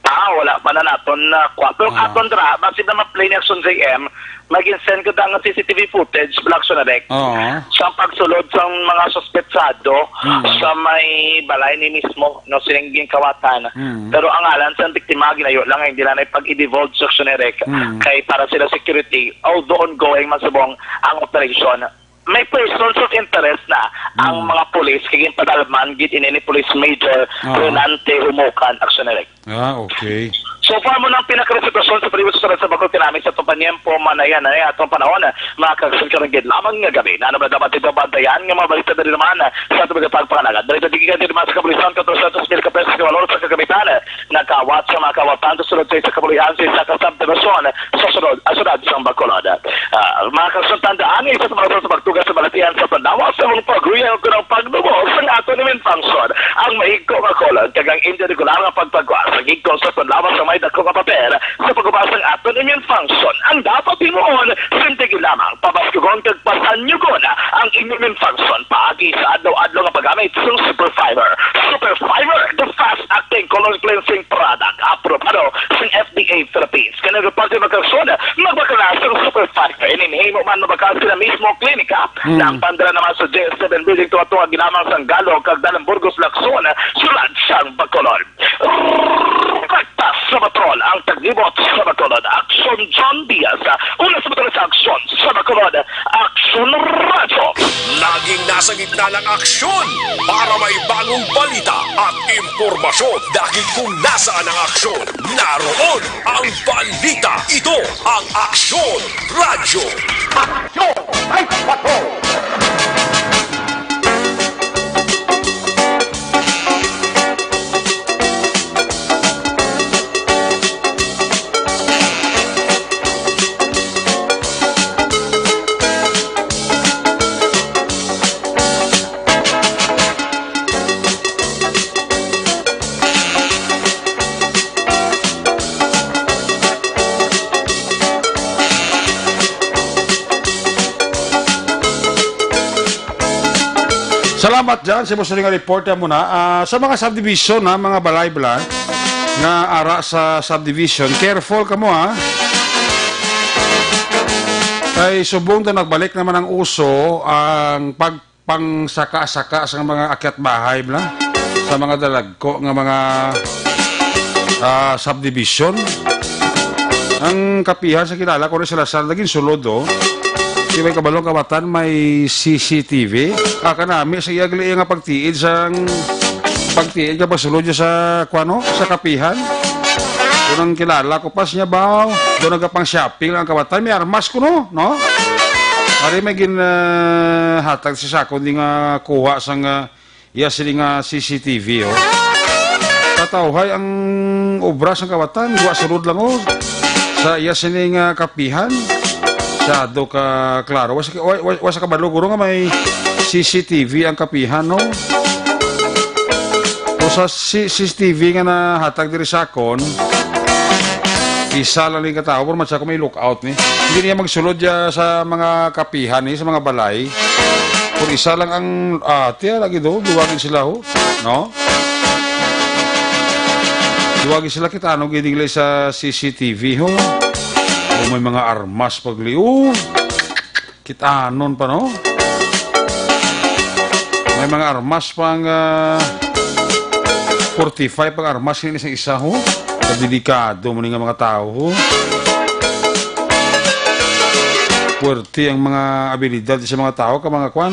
Ah, wala pa na naton na kuha. Pero Ah. aton dira, basi na ma-play ni Action J M, magin-send ko da nga C C T V footage, Black Sonarek. Oo. Sa pagsulod sa mga suspetsado Mm. sa may balay ni mismo, no, sining ginkawatan. Mm. Pero ang ngalan sa biktima, ginayo lang, hindi lang na ipag-i-divulge sa Action Direct Mm. kay para sila security, although ongoing man subong ang operation. May persons of interest na ang Mm. mga pulis, kay ginpadalman gid ini ni Police Major Oo. Renante Humukan, Action Direct. Ah, okay. So far mo nang pinakaresitwasyon sa Primus sa Sabakol kinami sa itong panyempo, manayan na atong panahon, mga kagsun karang gid lamang nga gabi. Na ano ba dapat ito bantayan nga mga balita dali naman sa atong mga pagpangalagad? Balita di gikan diri man sa kapulisan, katorse mil ka pesos nga walor sa kagamitan. Nagkawat sa mga kawatan sa sulod sa isa kapulihan sa isa ka subdivision sa sulod, ah, sulod sa Bacolod. Ah, mga kagsun, tandaan, isa sa mga rason sa pagtugas sa balatian sa pandawa sa mga pagruya o kunang pagdumol sa aton immune function. Ang mahigko nga kolon kag ang indi regular nga pagpagwa sa gigko sa panlawas sa may dako nga papel sa pagubas sang aton immune function ang dapat himuon. Simple gid lamang, pabaskugon kag pasanyugon ang immune function paagi sa adlaw-adlaw nga paggamit sang Super Fiber. Super Fiber, the fast-acting colon cleansing product, aprobado sang F D A Philippines. Kani nga parte, mga kagsun, magbakal na sang Super Fiber. Ini mahimo man mabakal sa mismo klinika. Mm. Nang pandala naman sa J S seven Building, tunga-tunga ginamang sang Galog kag Dalan Burgos, Lacson, sulod sang Bacolod. Rekta sa patrol ang taglibot sa Bacolod, Aksyon John Diaz. Una sa patrol sa Aksyon sa Bacolod, Aksyon Radyo. Laging nasa gitna ng aksyon para may bagong balita at impormasyon. Dahil kung nasaan ang aksyon, naroon ang balita. Ito ang Aksyon Radyo. Aksyon! Ay, patrol! Salamat dyan sa imo sa nga report mo na. Ah, sa mga subdivision, ha, mga balay bala, nga ara sa subdivision, careful kamo, ha. Kay subong to nagbalik naman ang uso ang pag pangsaka-saka sa mga akyat bahay, bala, sa mga dalagko nga mga, ah, subdivision. Ang kapihan sa kilala ko rin sa Lasal, naging sulod, oh. Di ba yung kabalong kawatan, may C C T V? Ah, kanami sa iya gali nga pagtiid sang, pagtiid nga pagsulod niya sa, kuwano, sa kapihan. Kung ang kilala ko, pas niya ba, doon nagkapang shopping lang ang kawatan, may armas ko, no? No? Ari may gin, ah, hatag si Sako, di nga kuha sang, ah, iya sini nga C C T V, oh. Tatawhay ang obra sang kawatan, wa sulod lang, oh. Sa iya sini nga kapihan, sado ka klaro. Wa sa, wa, wa, wa sa kabalo, guro nga may C C T V ang kapihan, no? O sa C-, C C T V nga nahatag diri sa akon, isa lang ni katawo, pero man sa ako may lookout ni. Hindi niya magsulod ya sa mga kapihan ni, sa mga balay. Kung isa lang ang, ah, tiya lagi do, duwagin sila ho, no? Duwagi sila kita, ano, gini nila sa C C T V, ho? O, may mga armas pagliw. Kitanon pa, no? May mga armas pang, ah, forty-five pang armas, yun, isa-isa, ho? Delikado mo ni nga mga tao, ho? Puwerte ang mga abilidad sa mga tao, ka mga kwan,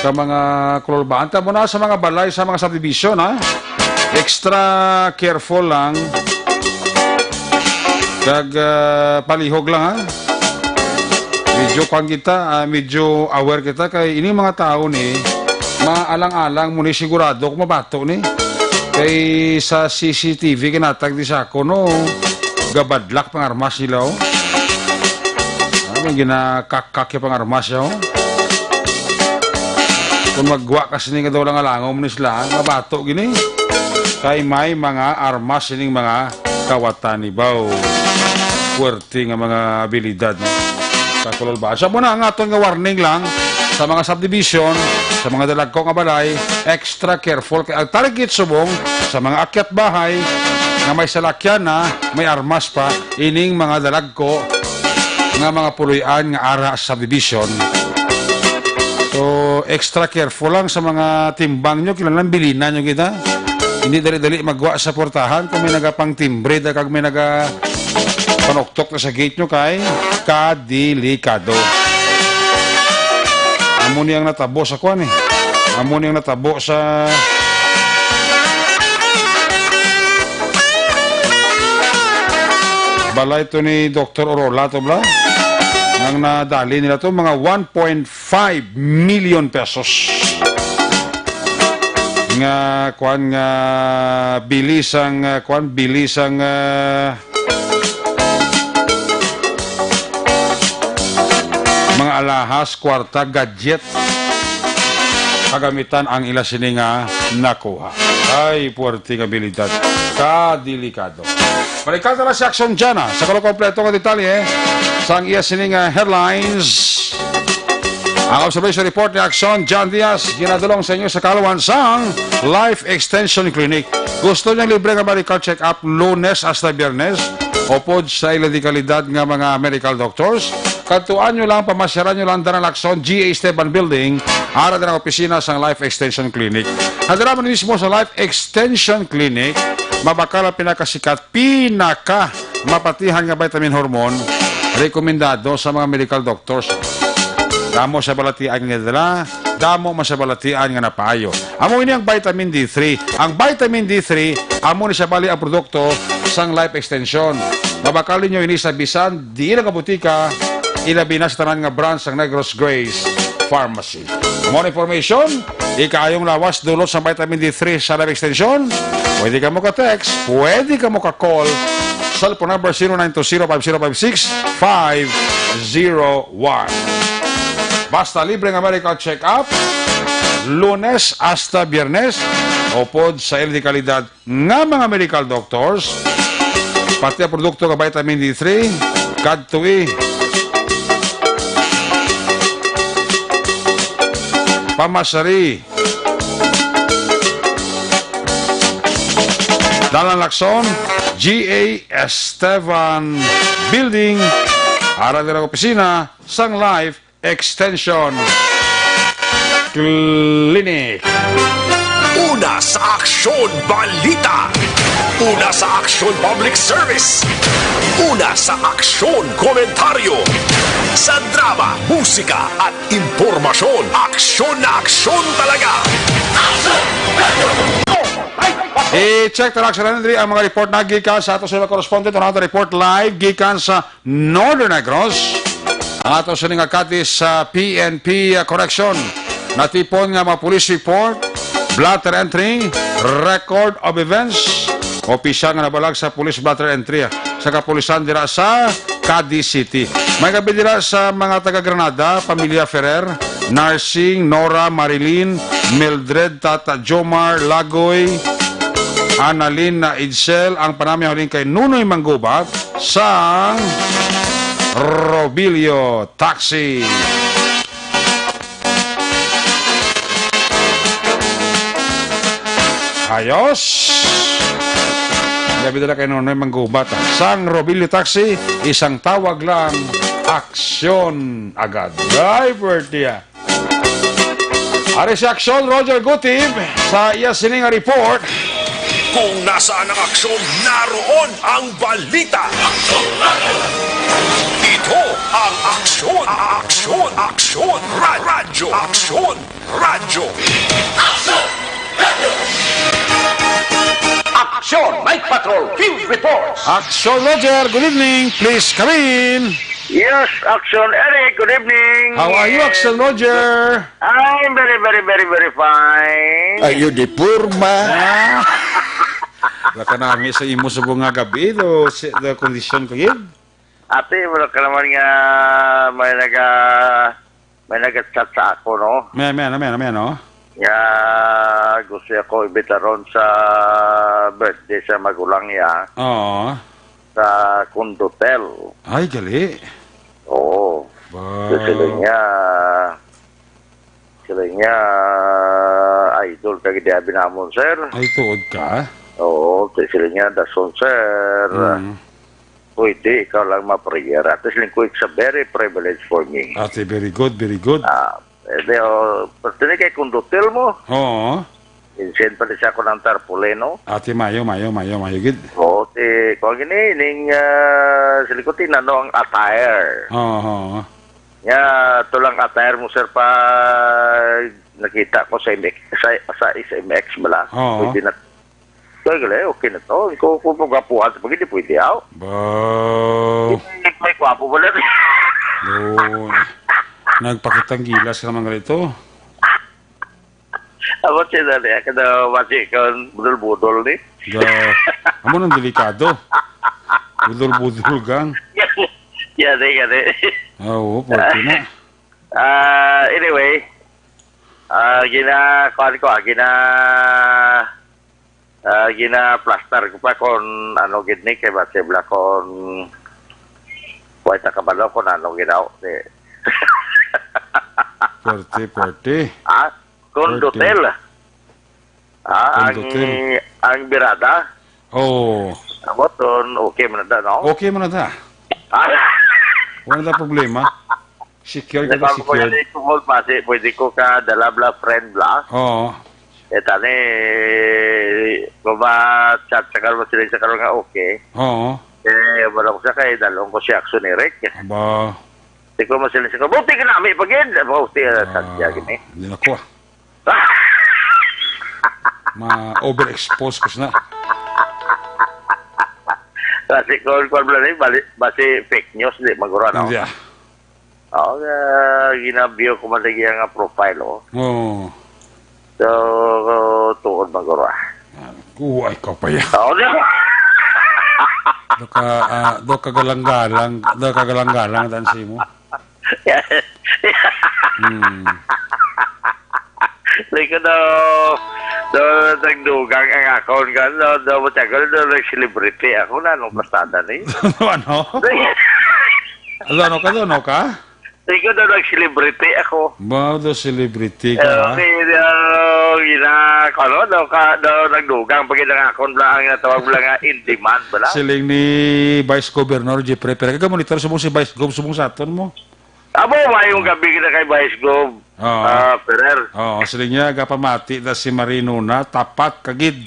ka mga kululbaan. Tamo na sa mga balay, sa mga subdivision, ha? Extra careful lang. Kag, ah, palihog lang, ha? Medyo kwan kita, ah, medyo aware kita kay ini mga tao ni maalang-alang mo ni sigurado kung mabato ni. Kay sa C C T V kinatag di sa ako, no, gabadlak pang armas nila, oh. Ah, may ginakakak yung pang armas, oh. Kung magwa kasi ni nga daw lang alangaw mo ni sila, mabato gini. Kay may mga armas ining mga kawatan ni Bao. Puwerte nga mga abilidad, no? Sa kululbaan. Sa muna, ang aton nga warning lang sa mga subdivision, sa mga dalagko nga balay, extra careful kay ang target subong sa mga akyat bahay nga may salakyan na, may armas pa, ining mga dalagko nga mga puloy-an nga ara sa subdivision. So, extra careful lang sa mga timbang nyo, kinahanglan bilinan nyo kita. Hindi dali-dali magwa sa portahan kung may nagapangtimbre da kag may naga panuktok na sa gate nyo kay kadelikado. Amo ni ang natabo sa kwan, eh. Amo ni ang natabo sa balay to ni Doktor Orola to, bla. Ang nadali nila to, mga one point five million pesos. Nga, kwan, nga bili sang, ah, kwan, bili sang, ah, mga alahas, kwarta, gadget, kagamitan ang ila sini nga nakuha. Ay, puwerte nga abilidad. Kadelikado. Balikan na si Action Jana sa kulang kompleto nga detalye sang iya sini nga headlines. Ang observation report ni Action John Diaz, ginadulong sa inyo sa kaluan sang Life Extension Clinic. Gusto niyo libre nga medical check-up Lunes hasta Biyernes? Upod sa ila di kalidad nga mga medical doctors, kadtuan nyo lang, pamasyaran nyo lang, Dana Lacson, G A Esteban Building, ara din ang opisina sang Life Extension Clinic. Ang dira man mismo sa Life Extension Clinic, mabakal ang pinakasikat, pinaka mapatihan nga vitamin hormone, rekomendado sa mga medical doctors. Damo sa balatian nga dala, damo man sa balatian nga napaayo. Amo ini ang vitamin D three. Ang vitamin D three, amo ni siya bali ang produkto sang Life Extension. Mabakal ninyo ini sa bisan diin nga butika, ilabi na sa tanan nga branch sang Negros Grace Pharmacy. More information, ikaayong lawas dulot sa vitamin D three sa Life Extension, pwede ka mo ka-text, pwede ka mo ka-call. Cellphone number zero nine two zero five zero five six five zero one. Basta libre nga medical check-up, Lunes hasta Biyernes, upod sa ila di kalidad nga mga medical doctors, pati ang produkto nga vitamin D three, kadtui. Pamasari. Dalan Lacson, G A Esteban Building, ara dira opisina sang Life Extension Clinic. Una sa aksyon, balita. Una sa aksyon, public service. Una sa aksyon, komentaryo. Sa drama, musika, at impormasyon, aksyon na aksyon talaga. I-check ta lang sa Landry ang mga report na gikan sa ato sa mga correspondent. Ang ato report live gikan sa Northern Negros. Ang ato sini nga kati sa P N P correction. Natipon nga mga police report, blotter entry, record of events, opisyal nga nabalag sa police blotter entry sa kapulisan dira sa Cadiz City. May gabi dira sa mga taga Granada, pamilya Ferrer, Narsing, Nora, Marilyn, Mildred, Tata Jomar, Lagoy, Annalyn, na Edsel, ang panami halin kay Nunoy Manggubat, sang Robilio Taxi. Ayos! Labi na lang kay Nonoy Manggubat, ah. Sang Robilio Taxi, isang tawag lang, aksyon agad. Ay, pwerte, ah. Ari si Aksyon Roger Gutib sa iya sini nga report. Kung nasaan ang aksyon, naroon ang balita. Ito ang Aksyon, Aksyon, Aksyon, Ra- Radyo, Aksyon, Radyo. Aksyon, Night Patrol, Field Reports. Aksyon Roger, good evening. Please come in. Yes, Action Eric, good evening. How are you, Aksyon Roger? I'm very, very, very, very fine. Ayo di porma. Ah. Wala ka nami sa imo subong nga gabi, do, si, do kondisyon ko gid. Ate, wala ka naman nga may naga may nag-chat sa ako, no? May, may, ano, may, ano, may, ano? Nga gusto ako imbitaron sa birthday sa magulang niya Oo. Sa Condotel. Ay, gali. Oo. Ba- Kasi sila niya, sila niya, idol ka gid abi namon, sir. Ay, tuod ka? Oo, kasi sila niya, dason, sir. Mm. Pwede ikaw lang ma-prayer. At least, lingkod, it's a very privilege for me. Ate, very good, very good. Ah, eh, di, oh, pati ni kay Condotel mo. Oo. Insend pa rin siya ako ng tarpaulin, no? Ate, mayo, mayo, mayo, mayo, gid. Oo, ti, kung gini, ning, ah, siling ko, tinano ang attire. Oo. Nga, to lang attire mo, sir, pa nakita ko sa M X, sa, sa S M X bala. Oo. Pwede na. Kaya gali, okay na to. Ikaw, kung magapuhan sa pagkita, pwede, aw. Baw. Hindi, may gwapo pala. No. Nagpakitang gilas ka naman ganito. Abot siya na niya, kada masi ka, budol-budol ni. Ga, amo nang delikado. Budol-budol, gang. Yan, yan, yan. Ah, oo, pwerte na. Ah, anyway, ah, gina, kuwan ko, ah, gina, ah, gina-plaster ko pa kung ano gid ni, kay basi bala kung wala ta kabalo kung ano ginaw, di. Pwerte, pwerte. Ah, Condotel. Pwerte. Ah, ang, Condotel. Ang birada. Oo. Ang button, okay man na, no? Okay man na. Ah. Wala na problema. Secure ka na, Nagbago ko secure. Yan, eh, kung basi, pwede ko ka dala bla friend bla. Oo. Eh, tani, kung ba-chat sa karon, sila sa karon nga okay. Oo. Eh, wala ko sa kay, dalong ko si Action Eric. Aba. Di ko masiling sa karon, buti ka nami, pagid. Buti, ah, Ah, Santiago, eh. Hindi na ko, ah. Ma-overexpose ko sina. Kasi kung, kung bala ni, bali, basi fake news, di magura, no? Hindi, ah. Oo, nga, gina-view ko man lagi ang profile, oh. Oo. So, tuod magura. Ah, kuha ikaw pa yan. Oo, di ba? Do ka, ah, do ka galang-galang, do ka galang-galang, dan si mo. Hmm. Like, ano, do, nagdugang ang account ka, do, do, mo tiyago, do, nag-celebrity ako na, anong pasada ni? Ano? Ano, ano ka, ano ka? Like, ano, nag-celebrity ako. Ba, do celebrity ka, Eh, ha? Okay, do, gina, ano, do, ka, do, nagdugang, pag ang account lang, ang natawag lang nga in demand, bala? Siling ni Vice Governor Jeffrey Perez, kaga monitor subong si Vice Gov, subong sa aton mo. Abo, mayong gabi kita kay Vice Gov, Oo. ah, Ferrer. Oo, sila niya, gapamati na si Marino na, tapat kagid.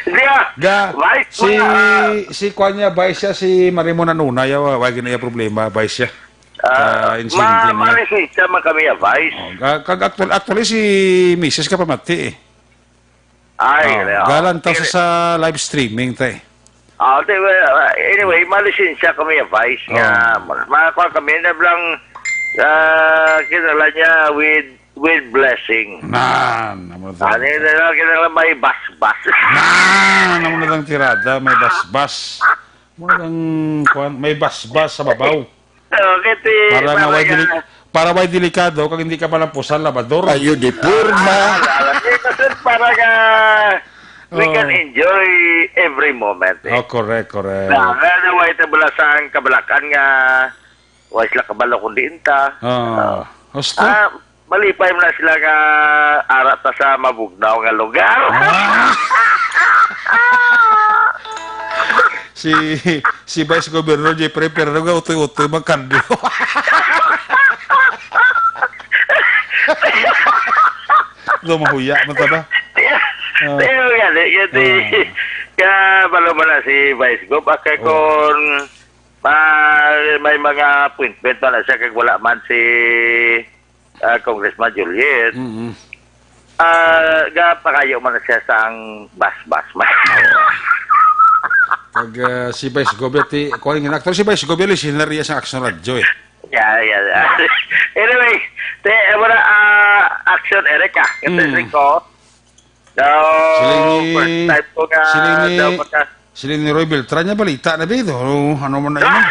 Hindi, ah. Ga, Vice si, Gov, ah. Si kwan niya, Vice siya, si Marimo na nuna, ya, wa, wa, gina, ya problema, Vice siya. Ah, Sa incident ma-, niya. Malisita man kami, ah, Vice. Oh, ga, kag actual-, actually, si Misis ka pamati, eh. Ay, Oh, kaya, galan ta sige. Sa live streaming, te. Ah, di, well, uh, anyway, malisensya kami, Vice, nga Oh. ma-, makakuha kami na blang, ah, kinala niya with, with blessing. Nan, amo na Ano lang. Yun na lang, kinala may basbas. Nan, amo na lang tirada, may basbas. Amo na lang, kwan, may basbas sa babaw. Okay, ti, Para nga para way nga dili-, para way delikado, kag hindi ka malampusan, labador. Ayo, di porma. Ah, alam niyo, kasi para nga we can Oh. enjoy every moment, eh. Oh, correct, correct. Na, nga na way tabulasan, kabalakan nga, way sila kabalo kung diin ta. Oh. Ah. Husto? Ah, Malipay man na sila nga ara ta sa mabugnaw nga lugar. Ah. Si, si Vice Governor Jeffrey Ferrer nga utoy-utoy magkandlo. Do mahuya man ta ba? Ah. Pero gani, kasi, Ah. ka, palo man na si Vice Gov, ah, kay Oh. kung ma-, may mga appointment pa na siya, kag wala man si, ah, Congressman Juliet. Mm-mm. Ah, gapangayo man na siya sang bas-bas man. Kag, ah, si Vice Gov, ti, kuwan nga, actually, si Vice Gov, listener iya sang Action Radio, eh. Yeah, yeah, yeah. Anyway, te, wala, ah, Action Eric, ah. Ito Mm. Rico. Daw, Sila ni, first time ko nga sila ni, daw maka- sila ni Roy Beltran niya, balita na ba ito? Ano, ano man na yun?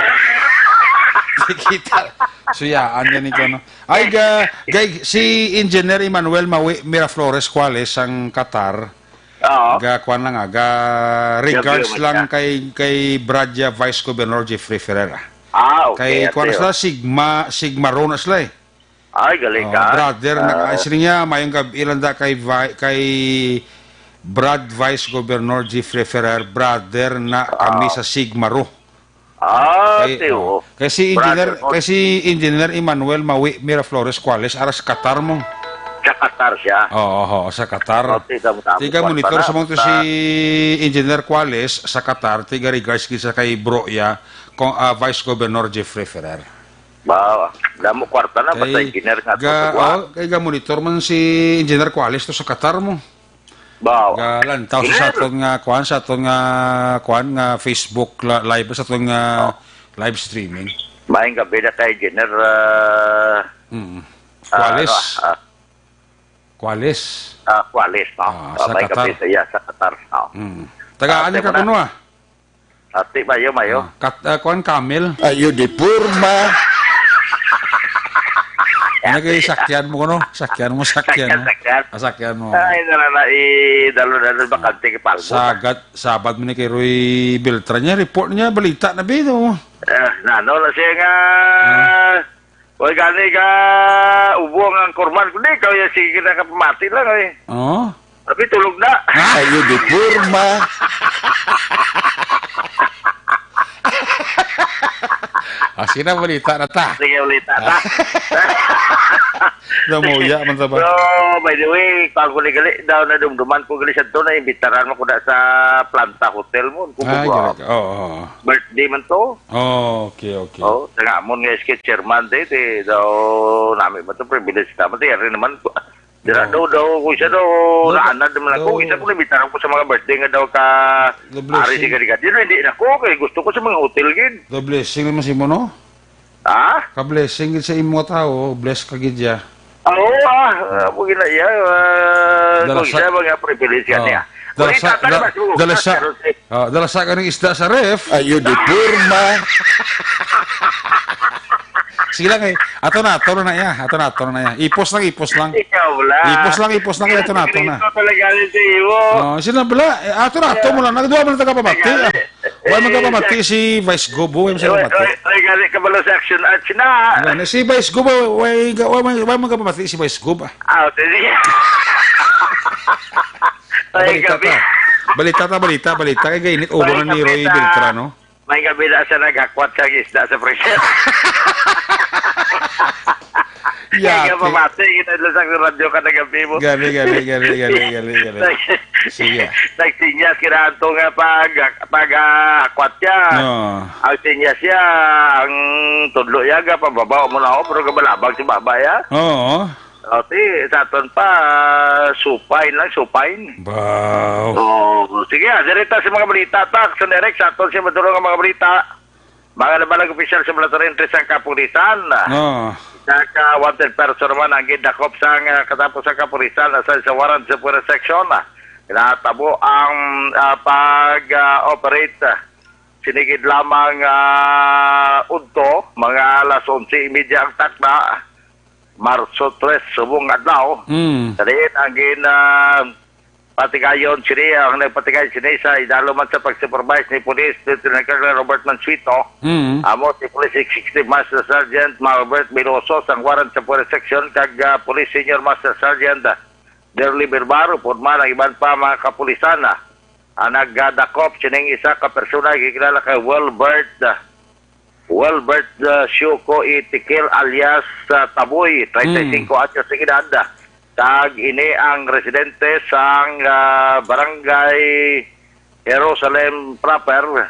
Kita. Suyaan niya ni ko, no? Ay, ga, ga, si Engineer Emmanuel Mawi Miraflores Cuales ang Qatar. Oo. Ga, kuwan lang, ah, ga, regards Gabi, lang Maria. kay, kay Bradya Vice Governor Jeffrey Ferrer, ah. Ah, okay, Kay, kuwan ate, na sila, oh. Sigma, Sigma Rho na sila, eh. Ay, galing Oh, ka. brother, na, Ah. ay, sila niya, mayong gabi lang da kay Vi-, kay Brad Vice Governor Jeffrey Ferrer, brother na kami Ah. sa Sigma Rho. Ah, Kay, tiyo. oh, kay si Engineer, Brother, oh. kay si Engineer Emmanuel Mawi Miraflores Cuales, ara sa Qatar mo. Sa Qatar siya. Oo, oo, sa Qatar. Oh, tiga mo, Tiga tapos monitor wala sa na. mga to si Sa Engineer Cuales sa Qatar, tiga regards gid sa kay bro ya, kung, ah, Vice Governor Jeffrey Ferrer. Ba, damo kwarta na, basta Kay engineer nga ga, to, oh, kay ga monitor man si Engineer Cuales to sa Qatar mo. Ba, Ga lantaw sa, sa engineer. aton nga kuan, sa aton nga kuan nga Facebook la-, live, sa aton nga Oh. live streaming. Maayong gabi na kay Engineer, ah, Mm. ah, Cuales. ano, ah, Cuales. ah, Cuales, no? Ah, Ah, sa maayong Qatar. gabi sa iya sa Qatar, no? Mm. Taga Ah, anya ka tama na. kuno, ah? Ati, mayo, mayo. Ah, kat-, ah, kuwan, camel. Ayo di porma. Ano kay sakyan mo, kuno? Sakyan mo, sakyan Sakyan, mo. sakyan. Ah, sakyan mo. Ay, nara na, i-, dalo-dalo, bakante kay Palmo. Sagat, sabat mo ni kay Roy Beltran niya, report niya, balita na ba ito? Eh, na, ano na siya nga, Ah. Oy, gani ka, ubong ang kurman. Kundi ikaw yung sige na kapamati lang, eh. Oo. Abi, tulog na. Ha? Ayo di porma. Ah, sige na, balita na ta. Sige, balita na. Namuya man ta ba? So, by the way, kung ako ni gali, daw nadumduman ko gali sa to, na imbitaran mo ko na sa Planta Hotel mo. Kung Ay, ko, galing. Oo, oo. Birthday man to. Oh, okay, okay. Oh, sa nga amon nga S K chairman, di, di, daw, nami man to, privilege naman, di, yari naman, dira Oh. daw, daw, kung siya daw, The ble-, naanad naman ako, the isa ko nabitaran ko sa mga birthday nga daw ka, The ari blessing. si Gadiga. Di, hindi na ko, kay gusto ko sa mga hotel, gid. The blessing naman si mo, no? Ha? Ka-blessing gid sa imo nga tao, bless ka gid ya. Oo, ah, ah, mo gina iya, ah, Dala kung sa siya, mga privilege ka Oh. niya. Dala Balita sa, ta na dala, ba, sugo dala ka, sa, pero si oh, dala sa kaning isda sa ref. Ayo di porma. Sige lang eh. Ato na, ato na iya. Ato na, ato na iya. Ipos lang, ipos lang. Ikaw lang. Ipos lang, ipos lang. Ato na, ato na. Ito talaga rin sa iyo. Oh, sila bala. Eh, ato na, ato mo lang. Nagduha mo lang tagapamati. Ikaw, ah. Wala magpapamati si Vice Gov, wala siya Wala, papati. wala, wala, gani kabalo sa action art sina. Ano, si Vice Gov, wala, wala, wala, wala magpapamati si Vice Gov, ah. Ah, sige. Ay, Balita gabi. ta. Balita ta, balita, balita. Kay gainit ulo Ay, na ni Roy gabi ta. Beltrano. May gabi na siya naghakwat sa isda sa freezer. Yati. Kaya pamati, kita lang sa radyo ka na gabi mo. Gali, gali, gali, gali, gali, gali. Sige. Nagsinyas kina Anto nga pag, pag, ah, akwat siya. Oo. Ang sinyas siya, ang tudlo niya, ga, pababa mo na ako, pero gabalabag si baba ya. Oo. O, ti, sa aton pa, supine lang, supine. Wow. Oh, sige, ah, direta sa mga balita, ta, sa direct, sa aton siya madulong ang mga balita. Mga nabalag opisyal sa military entry sa kapulisan. Oo. Sa ka wanted person naman ang gidakop sa, ah, katapos sa kapulisan na sa, sa warrant sa Puerto Section. Natabo ang, ah, pag, ah, operate. Sinigid lamang, ah, udto, mga alas onse y media ang takna, Marso tres, subong adlaw. Mm. Sa diin ang gin, ah, patigayon sini, ang nagpatigay sini sa idalom man sa pag-supervise ni Police Lieutenant Colonel Robert Mansueto, Mm. amo si Police Executive Master Sergeant Malbert Veloso, sang Warrant sa Forest Section, kag, ah, Police Senior Master Sergeant, ah, Derly Birbaro, upod man ang iban pa mga kapulisan, ah, ang nagdakop sining isa ka persona gikilala kay Wilbert, ah, Wilbert, ah, Siuko Itiquil alias, ah, Taboy, treinta y cinco anyos ang edad, ah, kag ini ang residente sang, ah, Barangay Jerusalem proper.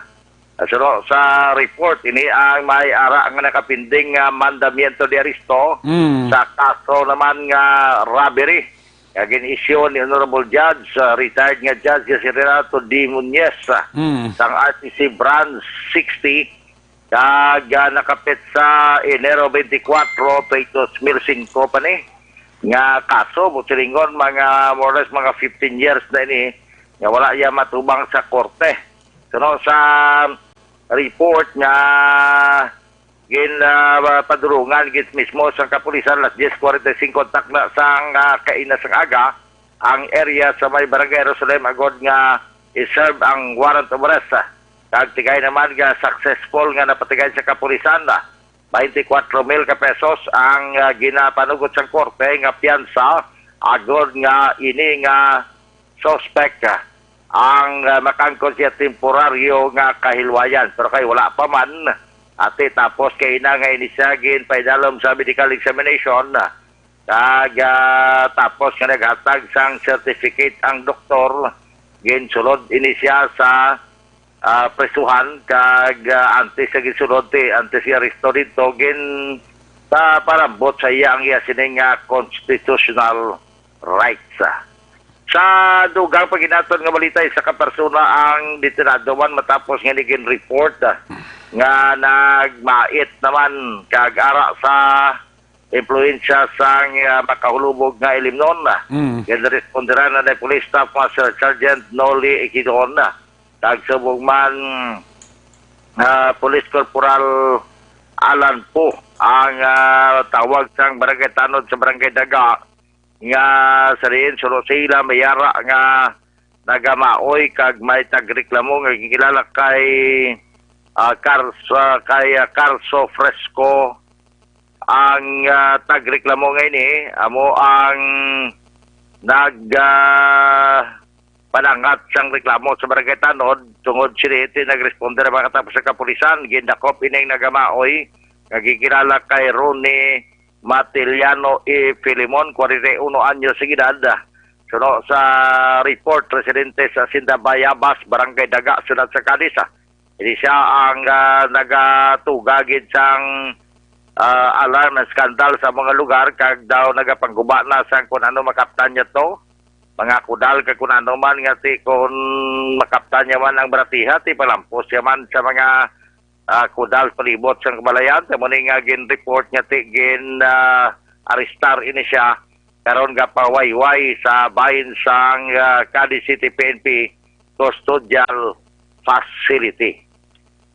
Ah, suno sa report, ini ang may ara nga nakapinding nga mandamiento de arresto Mm. sa kaso naman nga robbery nga gin-issue ni Honorable Judge, ah, retired nga Judge nga si Renato D. Muñez, ah, Mm. sang R T C Branch sixty, kag, ah, nakapit sa Enero twenty-four, twenty oh five pa ni nga kaso, buot silingon, mga more or less mga fifteen years na ini nga wala iya matubang sa korte. Suno sa report nga gin, ah, padulungan gid mismo sang kapulisan, alas diyes kuwarenta y singko takna sang, ah, kaina sang aga, ang area sa may Barangay Jerusalem agod nga i-serve ang warrant of arrest, ah, kag tigay naman nga successful nga napatigay sa kapulisan, ah, twenty-four mil ka pesos ang, ah, ginapanugot sang korte nga piyansa agod nga ini nga suspect, ah, ang, ah, makaangkon siya temporaryo nga kahilwayan. Pero kay wala pa man, ati tapos kay ina nga ini siya ginpaidalom sa medical examination, ah, kag, ah, tapos nga naghatag sang certificate ang doktor, ginsulod ini siya sa, ah, prisuhan, kag, ah, antes sa ginsulod ti, antes i-aresto dito, gin, pa, parambot sa iya ang iya sining, ah, constitutional rights. Sa dugang paginaton nga balita, isa ka persona ang detenado man matapos nga naging report, ah, nga nagmait naman kag ara sa impluwensya sang, ah, makahulubog nga ilimnon. Mm. Ginresponderan na ni Police Staff Master Sergeant Noli Ikidon, kag subong man, ah, Police Corporal Alan Pu ang, ah, tawag sang Barangay Tanod sa Barangay Daga, nga sa diin suno sa ila may ara nga nagamaoy kag may tagreklamo nga gikilala kay, ah, Cars-, ah, kay, ah, Carso Fresco. Ang, ah, tagreklamo nga ini amo ang nag, ah, panangat sang reklamo sa Barangay Tanod. Tungod sini, ti nagresponde ang mga katapos sa kapulisan. Gindakop ining nagamaoy nga gikilala kay Ronnie Matiliano E. Filimon, kwarenta y uno anyos ang edad. Suno sa report, residente sa Hacienda Bayabas, Barangay Daga, Syudad sa Cadiz, ah. Ini siya ang, ah, nagatuga gid sang, ah, alarm and scandal sa mga lugar, kag daw nagapangguba na sang kun ano makaptan niya to, mga kudal kag kun ano man nga ti kun makaptan niya man ang baratiha, ti palampos niya man sa mga, ah, kudal palibot sang kabalayan. Amo ni nga gin-report nga ti gin, ah, arestar ini siya karon nga pawayway sa bahin sang, ah, Cadiz City P N P Custodial Facility.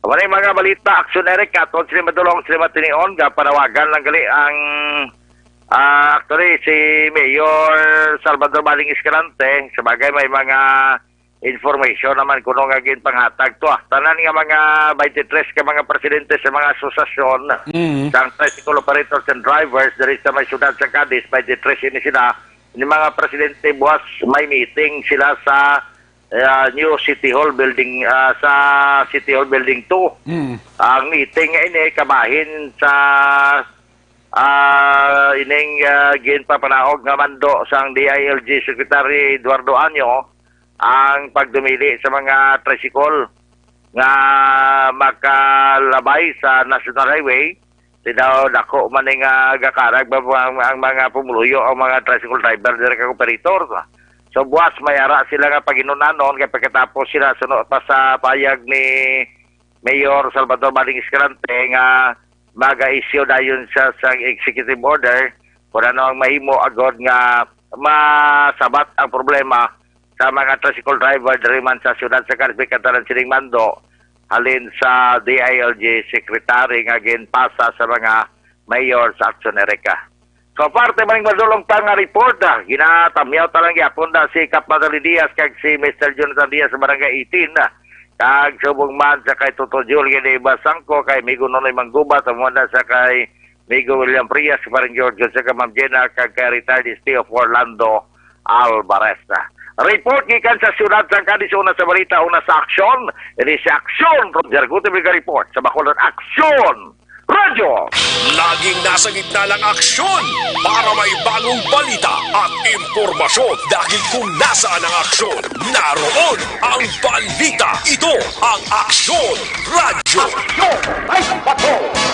Amo ni mga balita, Action Eric, aton sila madulong, sila matinion, nga panawagan lang gali ang, ah, actually, si Mayor Salvador Baling Escalante, sa bagay may mga information naman kuno nga ginpanghatag to, ah. Tanan nga mga twenty-three ka mga presidente sa mga asosasyon Mm. sang tricycle operators and drivers diri sa may siyudad sa Cadiz, twenty-three ini sila. Ni mga presidente, buwas may meeting sila sa, ah, new City Hall building, ah, sa City Hall Building two. Mm. Ang meeting nga ini kabahin sa, ah, ining, ah, ginpapanaog nga mando sang D I L G Secretary Eduardo Anyo ang pagdumili sa mga tricycle nga makalabay sa National Highway. Ti daw dako man ni nga gakarag ba ang, ang mga pumuluyo, ang mga tricycle driver diri kag operator. So, buwas may ara sila nga paginunanon kay pagkatapos sila suno pa sa payag ni Mayor Salvador Baling Escalante nga maga-issue dayon siya sa executive order kung ano ang mahimo agod nga masabat ang problema sa mga tricycle driver diri man sa siyudad sa Cadiz. Katalan sining mando halin sa D I L G secretary nga ginpasa sa mga mayor sa Action Erica. Sa parte man ning madulong ta nga report, ah, ginatamyaw ta lang gyapon na si Kap Madali Diaz kag si Mister Jonathan Diaz sa Barangay eighteen, ah. Kag subong man sa kay Toto Jul Gineba Sangko, kay Migo Nonoy Manggubat, amo na sa kay Migo William Frias, Parang George, sa kay Ma'am Jenna, kag kay retired S T O of Orlando Alvarez. Report gikan sa siyudad sang Cadiz, una sa balita, una sa aksyon. Ini si Aksyon, Roger Gutierrez report sa Bacolod. Aksyon! Radyo! Laging nasa gitna ng aksyon para may bagong balita at impormasyon, dahil kung nasaan ang aksyon, naroon ang balita. Ito ang Aksyon Radyo.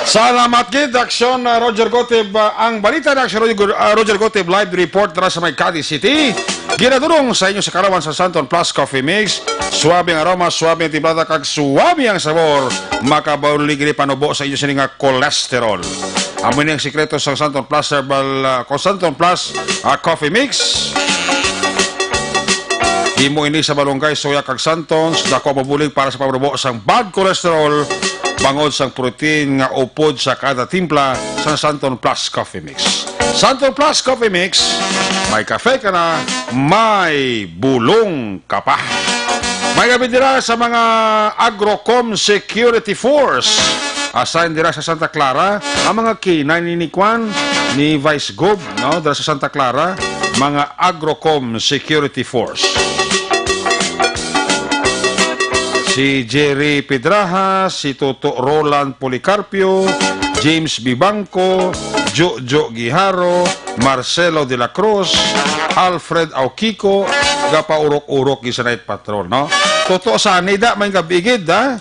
Salamat gid, Aksyon, uh, Roger Gotib. Uh, ang balita na Aksyon Roger, uh, Roger Gotib live report dira sa may Cadiz City. Ginadurong sa inyo sa karawan sa Santon Plus Coffee Mix. Suabe ang aroma, suabe ang timplada, kag suabe ang sabor. Makabulig ini panubo sa inyo sini nga cholesterol. Amo ni ang sikreto sa Santon Plus Herbal, ah, ko Santon Plus, ah, Coffee Mix. Himo ini sa malunggay, soya, kag Santons. Dako ang mabulig para sa pagpanubo sang bad cholesterol bangod sang protein nga upod sa kada timpla sa Santon Plus Coffee Mix. Santon Plus Coffee Mix, may kafe ka na, may bulong ka pa. May gabi dira sa mga Agrocom Security Force. Assign dira sa Santa Clara ang mga K nine ni Kwan, ni Vice Gov, no? Dira sa Santa Clara, mga Agrocom Security Force. Si Jerry Pedraja, si Toto Roland Policarpio, James Bibangco, Jojo Guijaro, Marcelo de la Cruz, Alfred Aukiko, gapaurok-urok gid sa Night Patrol, no? Toto Sani da, may gabi gid, ha?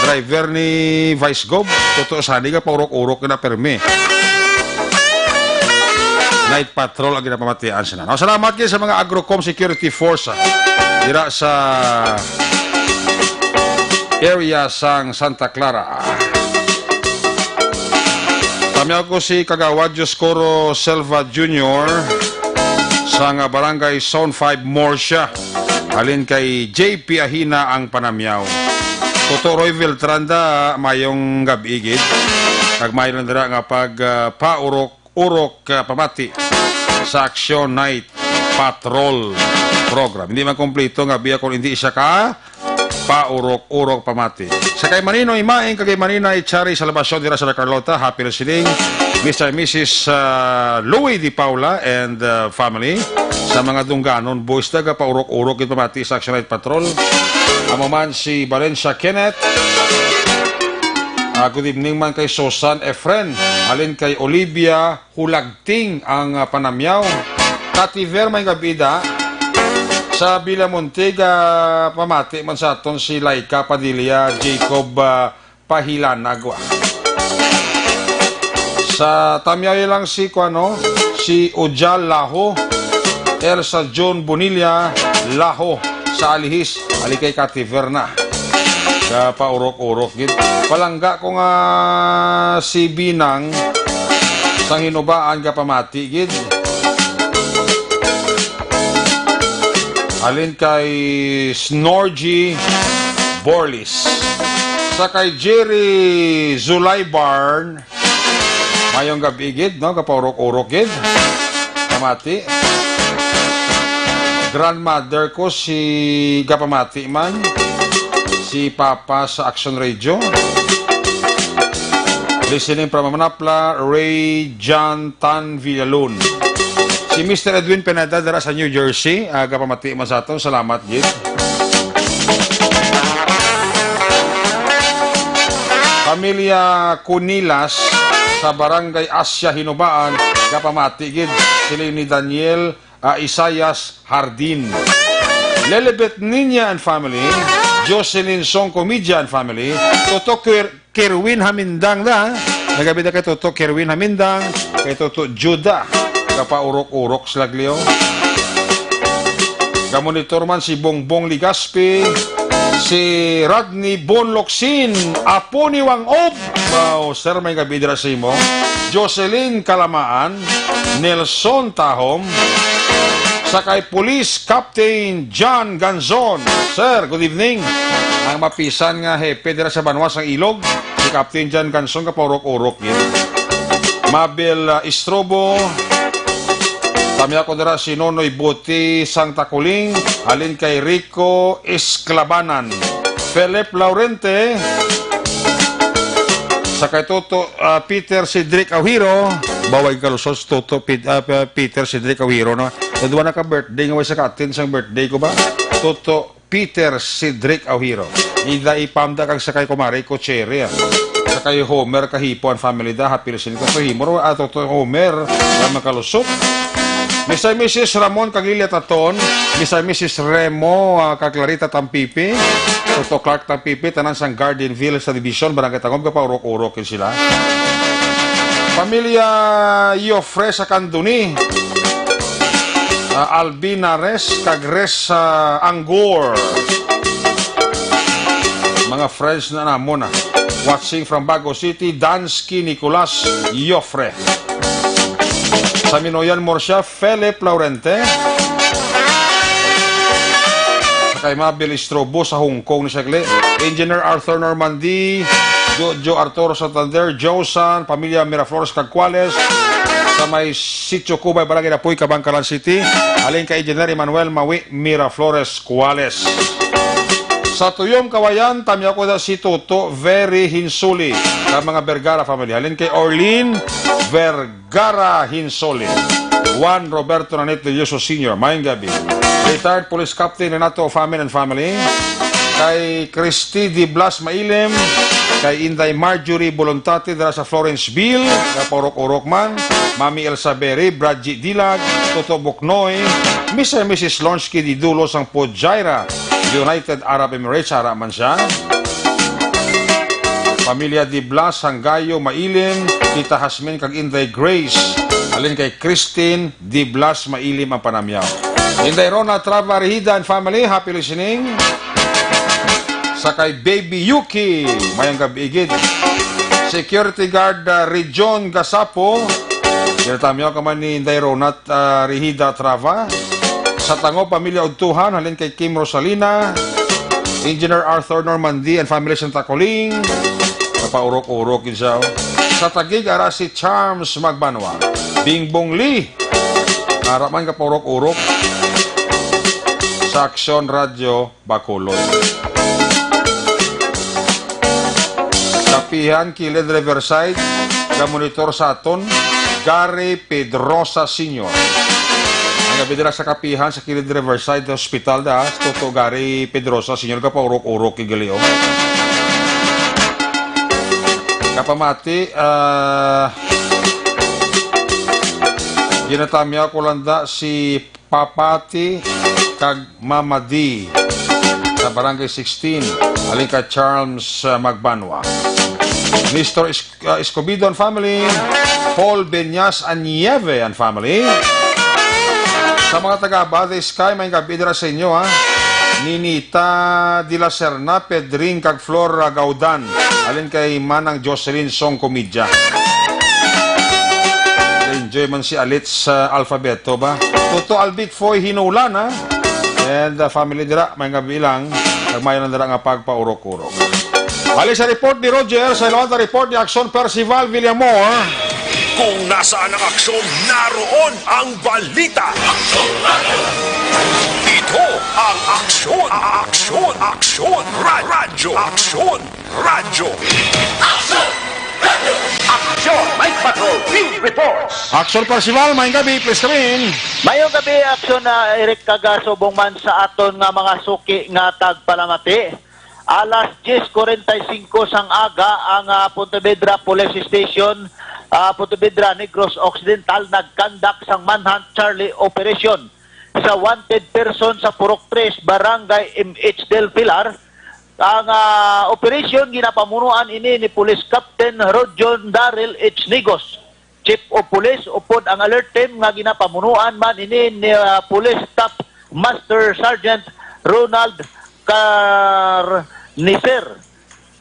Driver ni Vice Gov, Toto Sani, gapaurok-urok na permi. Night Patrol ang ginapamatian sila, no? Salamat gid sa mga Agrocom Security Force, ha? Dira sa area sang Santa Clara. Tamyaw ko si Kagawad Dioscoro Silva Junior sang Barangay Zone five, Murcia. Halin kay J P Ahina ang panamyaw. Toto Roy Viltranda, mayong gab-i gid. Kag maayo lang dira nga pag, ah, paurok urok, ah, pamati sa Action Night Patrol Program. Hindi man kompleto nga biya kung hindi siya ka paurok-urok pamati. Sa kay Maninoy Maing kag kay Maninay Chari Salvacion dira sa La Carlota, happy listening. Mister and Missus, ah, Louie Di Paula and, ah, family. Sa mga Dungganon boys, taga paurok-urok gid pamati sa Action Night Patrol. Amo man si Valencia Kenneth. Ah, good evening man kay Susan Efren. Halin kay Olivia Hulagting ang, ah, panamyaw. Kativer, may gabi da. Sa Villamonte, ah, pamati man sa aton si Laika Padilla, Jacob, ah, Pahilanagwa. Sa tamyaw lang si, kuano, si Ujal Laho, Elsa John Bonilla Laho sa Alihis, ali kay Kativer na. Gapaurok-urok gid. Palangga ko nga si Binang sang Hinubaan gapamati gid. Halin kay Snorgy Borlis. Sa kay Jerry Zulay Barn, mayong gabi gid, no? Gapaurok-urok gid. Pamati. Grandmother ko si gapamati man. Si Papa sa Action Radio. Listening from Manapla, Ray John Tan Villalon. Si Mister Edwin Pineda dira sa New Jersey, ah, gapamati man sa aton. Salamat gid. Pamilya Cunilas sa Barangay Asia Hinubaan, gapamati gid. Sila ni Daniel, ah, Isaias Hardin. Lilibet Niña and family, Jocelyn Song Comedia and family, Toto Quir-, Kerwin Hamindang da. Nagabida kay Toto Kerwin Hamindang, kay Toto Juda. Kapaurok-urok sila, Leo. Gamonitor man si Bongbong Ligaspi, si Rodney Bon Locsin, apo ni Wang Ob. Wow, sir, may gabi dira sa imo. Jocelyn Kalamaan, Nelson Tahom, sa kay Police Captain John Ganzon. Sir, good evening. Ang mapisan nga hepe dira sa banwa sang Ilog, si Captain John Ganzon, kapaurok-urok gid. Abel, ah, Istrobo. Tamya ko dira si Nonoy Buti sang Takuling, halin kay Rico Esclabanan, Philip Laurente, sa kay Toto, ah, Peter Cedric Awiro. Baway kalusos, Toto Pit-, ah, P-, Peter Cedric Awiro, no? Nadwa na ka birthday nga way sa ka-attend sang birthday ko ba? Toto Peter Cedric Awiro. Ida ipamda kag sa kay Kumare ko Cherry, ah. Sa kay Homer Kahipo and family da, happy listening ko. So, himo ro, ah, Toto Homer, nga makalusot. Mister and Missus Ramon kag Lilia Taton, Mister and Missus Remo, ah, kag Clarita Tampipi, Toto Clark Tampipi, tanan sang Garden Village sa Division, Barangay Tangub, gapaurok-urok yun sila. Pamilya Yofre sa Candoni, ah, Alvin Nares, kag Res, ah, Anggor. Mga friends na namon, ah. Watching from Bago City, Dansky Nicolas Yofre. Sa Minoyan Murcia, Philip Laurente. Sa kay Mabel Istrobo sa Hong Kong ni Shagli. Engineer Arthur Normandy, Jojo Arturo Santander, Josan, pamilya Miraflores kag Cuales. Sa may Sitio Cubay, Barangay Dapoy, Kabangkalan City. Halin kay Engineer Emmanuel Mawi Miraflores Cuales. Sa Tuyom, Kawayan, tamya ko na si Toto Very Hinsuli, sa mga Vergara family. Halin kay Orlin Vergara Hinsuli. Juan Roberto Nanit de Dioso Senior, maayong gabi. Retired Police Captain Renato Ofamin and family. Kay Christy Di Blas Mailim. Kay Inday Marjorie Bolontate dira sa Florenceville, gapaurok-urok man. Mami Elsa Berry, Bradji Dilag, Toto Buknoy, Mister and Missus Lonsky Di Dulo sang Fujairah, United Arab Emirates, ara man siya. Pamilya Di Blas, Sanggayo, Mailim, Tita Hasmin, kag Inday Grace. Halin kay Christine Di Blas, Mailim ang panamyaw. Inday Rona Trava Rehida and family, happy listening. Sa kay Baby Yuki, maayong gabi gid. Security Guard, ah, Region Gasapo, ginatamyaw ka man ni Inday Rona, ah, Rehida Trava. Sa Tangub, pamilya Udtuhan, halin kay Kim Rosalina, Engineer Arthur Normandy and family Santa Coling. Kapaurok-urok yun siya, oh. Sa Taguig, ara si Charms Magbanwa. Bingbong Lee. Ara man kapaurok-urok. Sa Aksyon Radyo, Bacolod. Kapihan, Kilid, Riverside, ga-monitor sa aton, Gary Pedrosa Senior. Ang gabi dira sa Kapihan, sa Kilid, Riverside Hospital, da, Toto Gary Pedrosa Senior, gapaurok-urok, kigali, oh. Kapamati, ah, ginatamya ko lang da si Papati kag Mama D sa Barangay sixteen, halin kay Charles, uh, Magbanwa. Mister Is-, uh, Escobedo and family, Paul Benyas and Nieve and family. Sa mga taga Abad Sky, may gabi dira sa inyo, ha. Ninita de la Serna, Pedring kag Flor Gaudan, halin kay Manang Jocelyn Song Comidya. Enjoy man si Alit sa alfabeto ba? Toto Albic Foy Hinulan, ha? And, uh, family dira, may nga bilang, kag may lang dira nga pagpaurok-urok. Balik sa report ni Roger, sa ilawan sa report ni Aksyon Percival Villamor. Kung nasaan ang aksyon, naroon ang balita. Ito ang Aksyon, Aksyon, Aksyon, Ra-, Radyo, Aksyon. Radyo. Aksyon! Aksyon! Night Patrol Field Reports. Aksyon Percival, maayong gabi, please come in. Mayong gabi, Aksyon, ah, Eric, kag subong man sa aton nga mga suki nga tagpalamati. Alas diyes kuwarenta y singko sang aga ang, ah, Pontevedra Police Station, ah, Pontevedra, Negros Occidental, nagkandak sang Manhunt Charlie Operation sa wanted person sa Purok Tres, Barangay M H Del Pilar. Ang, ah, operasyon ginapamunuan ini ni Police Captain Rojon Daryl H. Nigos, Chief of Police, upod ang alert team nga ginapamunuan man ini ni, ah, Police Staff Master Sergeant Ronald Carnicer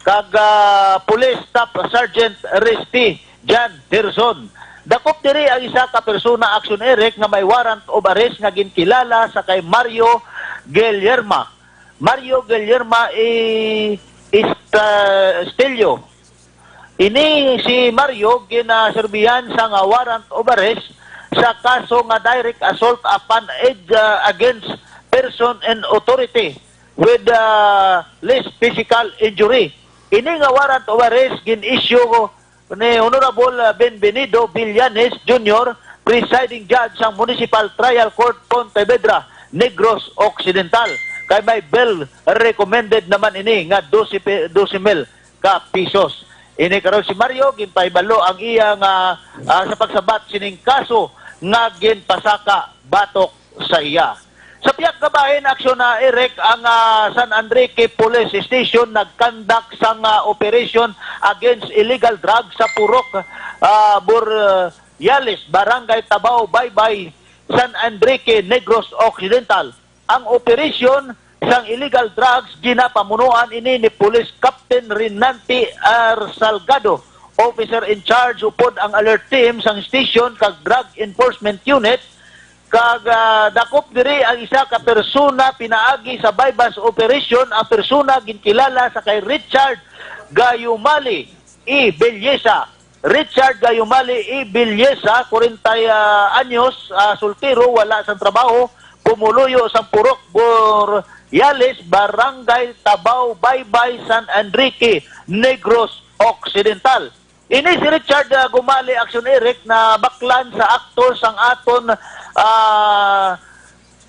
kag, ah, Police Staff Sergeant Resty Jan Herson. Dakop diri ang isa ka persona, Aksyon Eric, nga may warrant of arrest nga ginkilala sa kay Mario Guillerma. Mario Guillerma I-, Est-, ah, Estelio. Ini si Mario ginaserbihan sa nga warrant of arrest sa kaso nga direct assault upon ed-, ah, against person in authority with, ah, least physical injury. Ini nga warrant of arrest gin-issue ni Honorable, ah, Benvenido Villanes Junior, presiding judge sang Municipal Trial Court, Pontevedra, Negros Occidental. Kay may bail recommended naman ini nga dose pe-, dose mil ka pisos. Ini karon si Mario, ginpahibalo ang iya nga, ah, sa pagsabat sining kaso nga ginpasaka batok sa iya. Sa pihak nga bahin, aksyon na, Eric, ang, ah, San Enrique Police Station nagkandak sang, ah, operation against illegal drugs sa Purok, ah, Burriales, Barangay Tabao, Baybay, San Enrique, Negros Occidental. Ang operasyon sang illegal drugs, ginapamunuan ini ni Police Captain Renante R. Salgado, officer in charge, upod ang alert team sang station kag drug enforcement unit, kag, ah, dakop diri ang isa ka persona pinaagi sa buy-bust operation. Ang persona ginkilala sa kay Richard Gayumali E. Belleza. Richard Gayumali E. Belleza, kwarenta anyos, ah, soltero, wala sang trabaho, pumuluyo sang Purok Burriales, Barangay Tabao, Baybay, San Enrique, Negros Occidental. Ini si Richard, ah, Gumali, Action Eric, nabaklan sa akto sang aton, ah,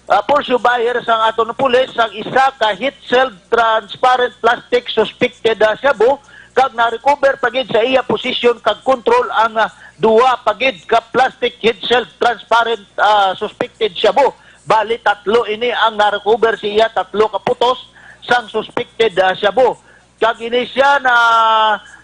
ah, pursue buyer sang aton pulis sang isa ka heat-sealed transparent plastic suspected, ah, shabu, kag na-recover pa gid sa iya posisyon kag kontrol ang, ah, duha pa gid ka plastic heat-sealed transparent, ah, suspected shabu. Bali, tatlo ini ang na-recover sa iya, tatlo ka putos sang suspected, ah, shabu. Kag ini siya na,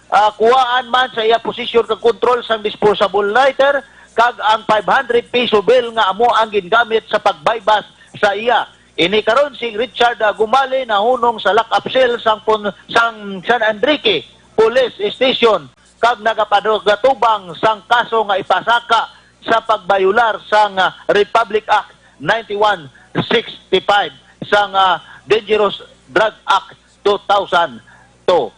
ah, kuwaan man sa iya posisyon kag kontrol sang disposable lighter kag ang five hundred peso bill nga amo ang gingamit sa pag-buy-bust sa iya. Ini karon si Richard, ah, Gumali nahunong sa lock-up cell sang pun-, sang San Enrique Police Station kag nagapagatubang sang kaso nga ipasaka sa pagbayular sang, ah, Republic Act ninety-one sixty-five sang, ah, Dangerous Drug Act two thousand two.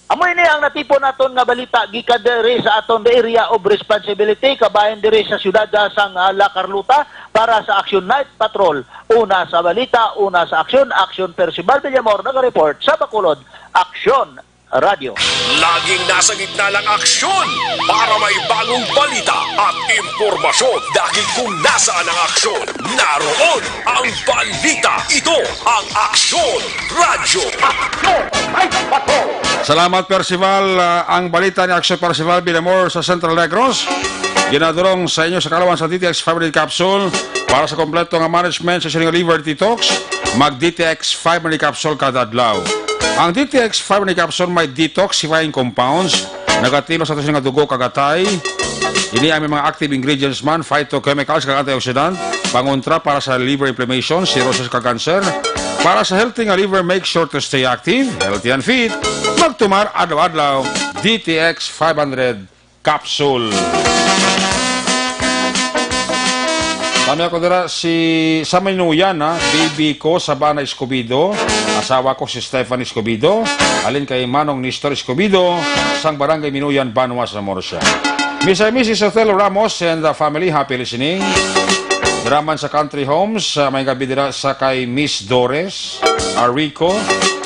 Amo ini ang natipon naton nga balita gikan diri sa aton area of responsibility, kabahin diri sa siyudad, ah, sang, ah, La Carlota para sa Action Night Patrol. Una sa balita, una sa aksyon, Aksyon Percival Villamor nag-report sa Bacolod. Aksyon Radio. Laging nasa gitna ng aksyon para may bagong balita at impormasyon. Dahil kung nasaan ang aksyon, naroon ang balita. Ito ang Aksyon Radyo. Aksyon! Ay, patrol! Salamat, Percival. Ah, ang balita ni Aksyon Percival Villamor sa Central Negros. Ginadurong sa inyo sa kalawan sa D T X five hundred Capsule. Para sa kompleto nga management sa sining liver detox, mag D T X five hundred Capsule kada adlaw. Ang D T X five hundred Capsule may detoxifying compounds, nagatilos sa aton nga dugo kag atay. Ini ang may mga active ingredients man, phytochemicals kag antioxidant, pangontra para sa liver inflammation, cirrhosis kag cancer. Para sa healthy nga liver, make sure to stay active, healthy and fit. Magtumar adlaw-adlaw, D T X five hundred Capsule. Kami ako dira si, sa Minuyan, ha? Baby ko, Sabana Escobedo. Asawa ko si Stephanie Escobedo. Alin kay Manong Nestor Escobedo, sang Barangay Minuyan, Banwa, Zamora City. Mister and Missus Othello Ramos and the family, happy listening. Dira man sa Country Homes, ah, may gabi dira sa kay Miss Dores Arico,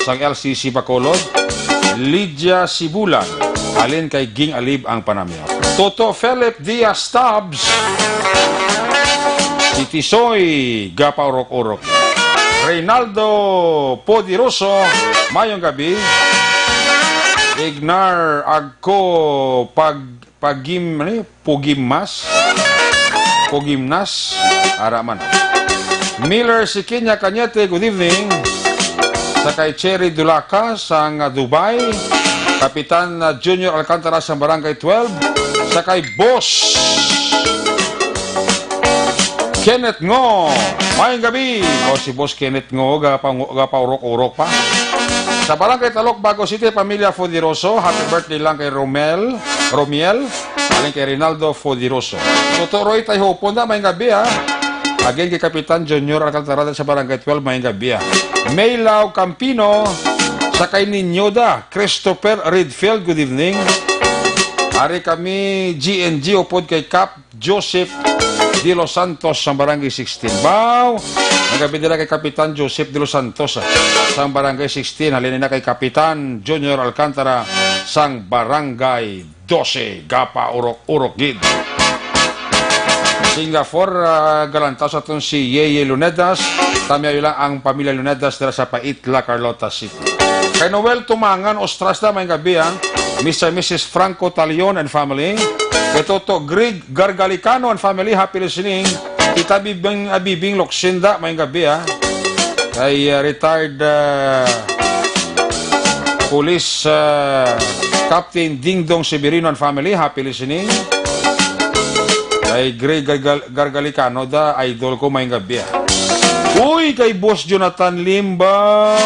sang L C C Bacolod. Lydia Sibulan, alin kay Ging Alib ang panamyo. Toto Philip Diaz Tabs, si Tisoy, gapaurok-urok. Reynaldo Poderoso, mayong gabi. Ignar Agko Pag-, Pagim-, ano yun? Pugimmas? Pugimnas? Ara man. Miller Sikinya Cañete, good evening. Sa kay Cherry Dulaca, sang Dubai. Kapitan, uh, Junior Alcantara, sang Barangay twelve. Sa kay Boss Kenneth Ngo, mayong gabi. O, si Boss Kenneth Ngo, gapa-, gapaurok-urok pa. Sa Barangay Talok, Bago City, pamilya Fudiroso, happy birthday lang kay Romel, Romiel. Alin kay Rinaldo Fodiroso. Toto Roy Tayhopon na, mayong gabi, ha. Again, kay Kapitan Junior Alcantara sa Barangay twelve, mayong gabi, ha. Maylaw Campino, sa kay Ninyoda, Christopher Redfield, good evening. Ari kami, G N G, upod kay Cap Joseph de los Santos sang Barangay sixteen. Baw, ang gabi dira kay Kapitan Joseph de los Santos, ah, sang Barangay sixteen. Halin na kay Kapitan Junior Alcantara sang Barangay doce, gapa urok-urok gid. Singapore, ah, galantaw sa aton si Yeye Lunedas. Tamiayo lang ang pamilya Lunedas dira sa Paitla, Carlota City. Kay Noel Tumangan Ostrasda, may gabi, ah. Mister and Missus Franco Talion and family. Kay Toto Greg Gargalicano and family, happy listening. Tita Bibing, ah, Bibing Loksinda, may gabi, ah. Kay, ah, retired, ah, Police, ah, Captain Dingdong Severino and family, happy listening. Kay Greg Gargal-, Gargalicano da, idol ko, may gabi, ah. Uy, kay Boss Jonathan Lim ba?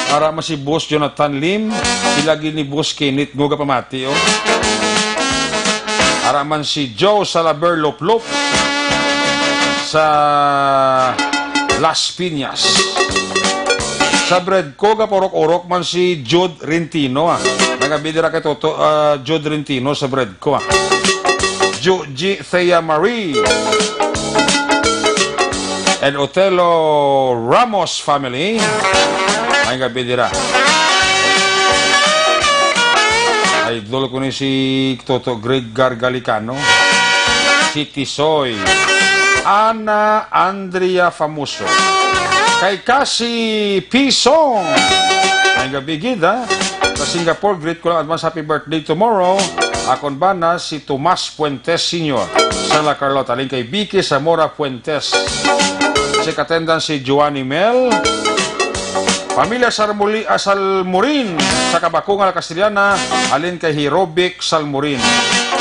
Ara man si Boss Jonathan Lim, sila gid ni Boss Kenneth Nguga pamati, oh. Ara man si Joe Salaber Loplop sa Las Piñas. Sa Bredco, gapaurok-urok man si Jude Rentino, ah. Nagabidira kay Toto, ah, Jude Rentino sa Bredco, ah. Juji Thea Marie and Otelo Ramos family. May gabi dira. Idol ko ni si Toto Greg Gargalicano. Si Tisoy. Ana Andrea Famoso. Kay Kasi Pison. May gabi gid, ha? Sa Singapore, greet ko lang advance happy birthday tomorrow. Akon bana si Tomas Fuentes Senior sa La Carlota. Halin kay Vicky Zamora Fuentes. Check attendance si Joanny Mel. Pamilya Sarmuli-, ah, Salmurin sa Kabakungal, Castellana. Halin kay Hirobic Salmurin.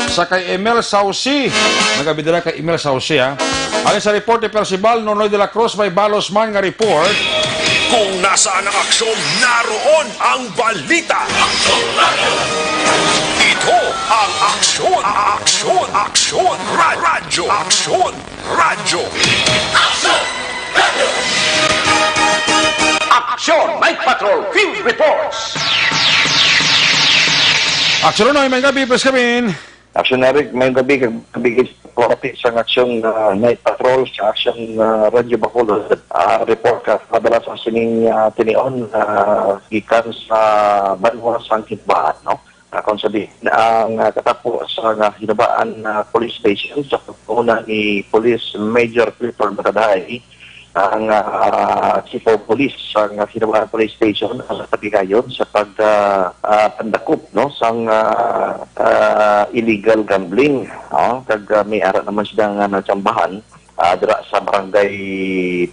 Sa kay Emel Sauci. Nagabidala kay Emel Sauci, ha. Halin sa report ni Percival Nonoy de la Cruz, may balos man nga report. Kung nasaan ang aksyon, naroon ang balita. Ito ang Aksyon, Aksyon, Aksyon, Ra-, Radyo, Aksyon, Radyo. Aksyon, Night Patrol Field Reports. Aksyon, Noy, may gabi, please come in. Aksyon, Eric, may gabi, kag gabi sa pati sang Aksyon, ah, Night Patrol sa Aksyon, ah, Radyo Bacolod. Ah, report ka, padala sa sining, ah, tinion, ah, gikan sa banwa sang Hinubahan, no? Ah, kung sabi, ang, ah, katapo sa, ah, Hinubahan, ah, Police Station sa pagpanguna ni Police Major Clifford Bataday, ang, ah, Chief of Police sang Hinubahan Police Station ang nagpatigayon sa pag, ah, ah, pandakop, no, sang, ah, ah, illegal gambling, no? Kag, ah, may ara naman sila nga natsambahan, ah, dira sa Barangay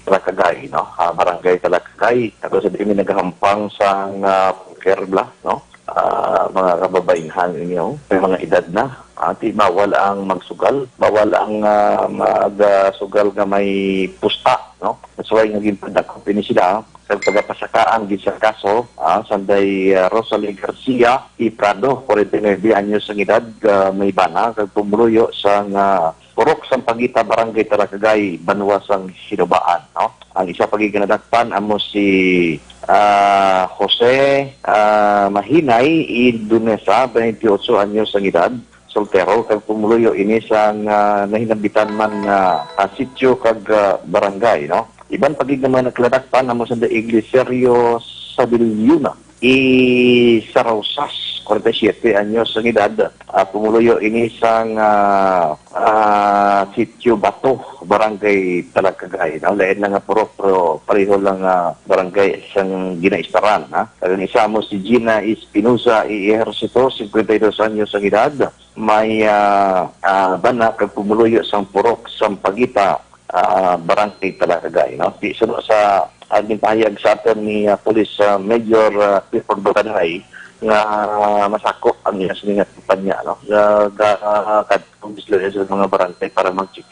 Talakagay, no? Ah, Barangay Talakagay, tapos sa diin nagahampang sang, ah, poker bla, no? Ah, mga kababainhan ninyo, may mga edad na. Ah, ti bawal ang magsugal, bawal ang, ah, magsugal nga may pusta, no? That's why nga ginpadakop ini sila. Sa pagapasakaan gid sa kaso, ah, sanday, ah, Rosalie Garcia y Prado, forty-nine anyos ang edad, ah, may bana, kag pumuluyo sa nga Purok Sampaguita, Barangay Talakagay, banwa sang Hinubahan, no? Ang isa pa gid nga nadakpan amo si, ah, Jose, ah, Mahinay Indunesa, twenty-eight anyos ang edad, soltero, kag pumuluyo ini sang, ah, nahinambitan man nga, ah, sitio kag, ah, barangay, no? Iban pa gid nga mga nadakpan amo sanda Iglesiario Sadiliona y Sarausas, forty-seven anyos ang edad, ah, pumuluyo ini sang, ah, ah, Sitio Bato, Barangay Talakagay. Ang lain lang nga purok, pero pareho lang nga barangay sang ginaistaran, ha? Ang isa mo si Gina Espinosa y Ejercito, cincuenta y dos anyos ang edad, may, ah, ah, bana kag pumuluyo sang purok Sampaguita, ah, Barangay Talakagay, no? Di suno sa, ah, ginpahayag sa aton ni, ah, Police, ah, Major, ah, Clifford Bataday nga, ah, masakop ang iya sini nga kumpanya, no? Ga-, ga-, ah, kadto sila sa mga barangay para mag-check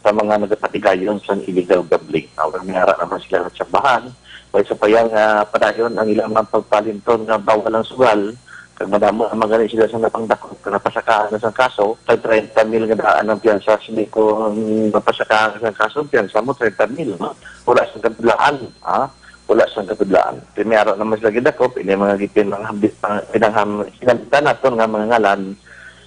sa mga nagapatigayon sa illegal gambling. Ah, may ara naman sila natsambahan. May sa payang, ah, padayon ang ilang mga pagpalinton nga bawal ang sugal. Kag madamo naman gani sila sa napangdakop, kag napasakaan na sang kaso, kag treinta mil nga daan ang piyansa, sini ko ang napasakaan na sang kaso, ang piyansa mo, treinta mil, no? Wala sang kabudlaan, ha? Wala sang kabudlaan. Primero naman sila gidakop, ini mga gipinanghambit, pang-, pinangham-, sinalitan naton nga mga ngalan,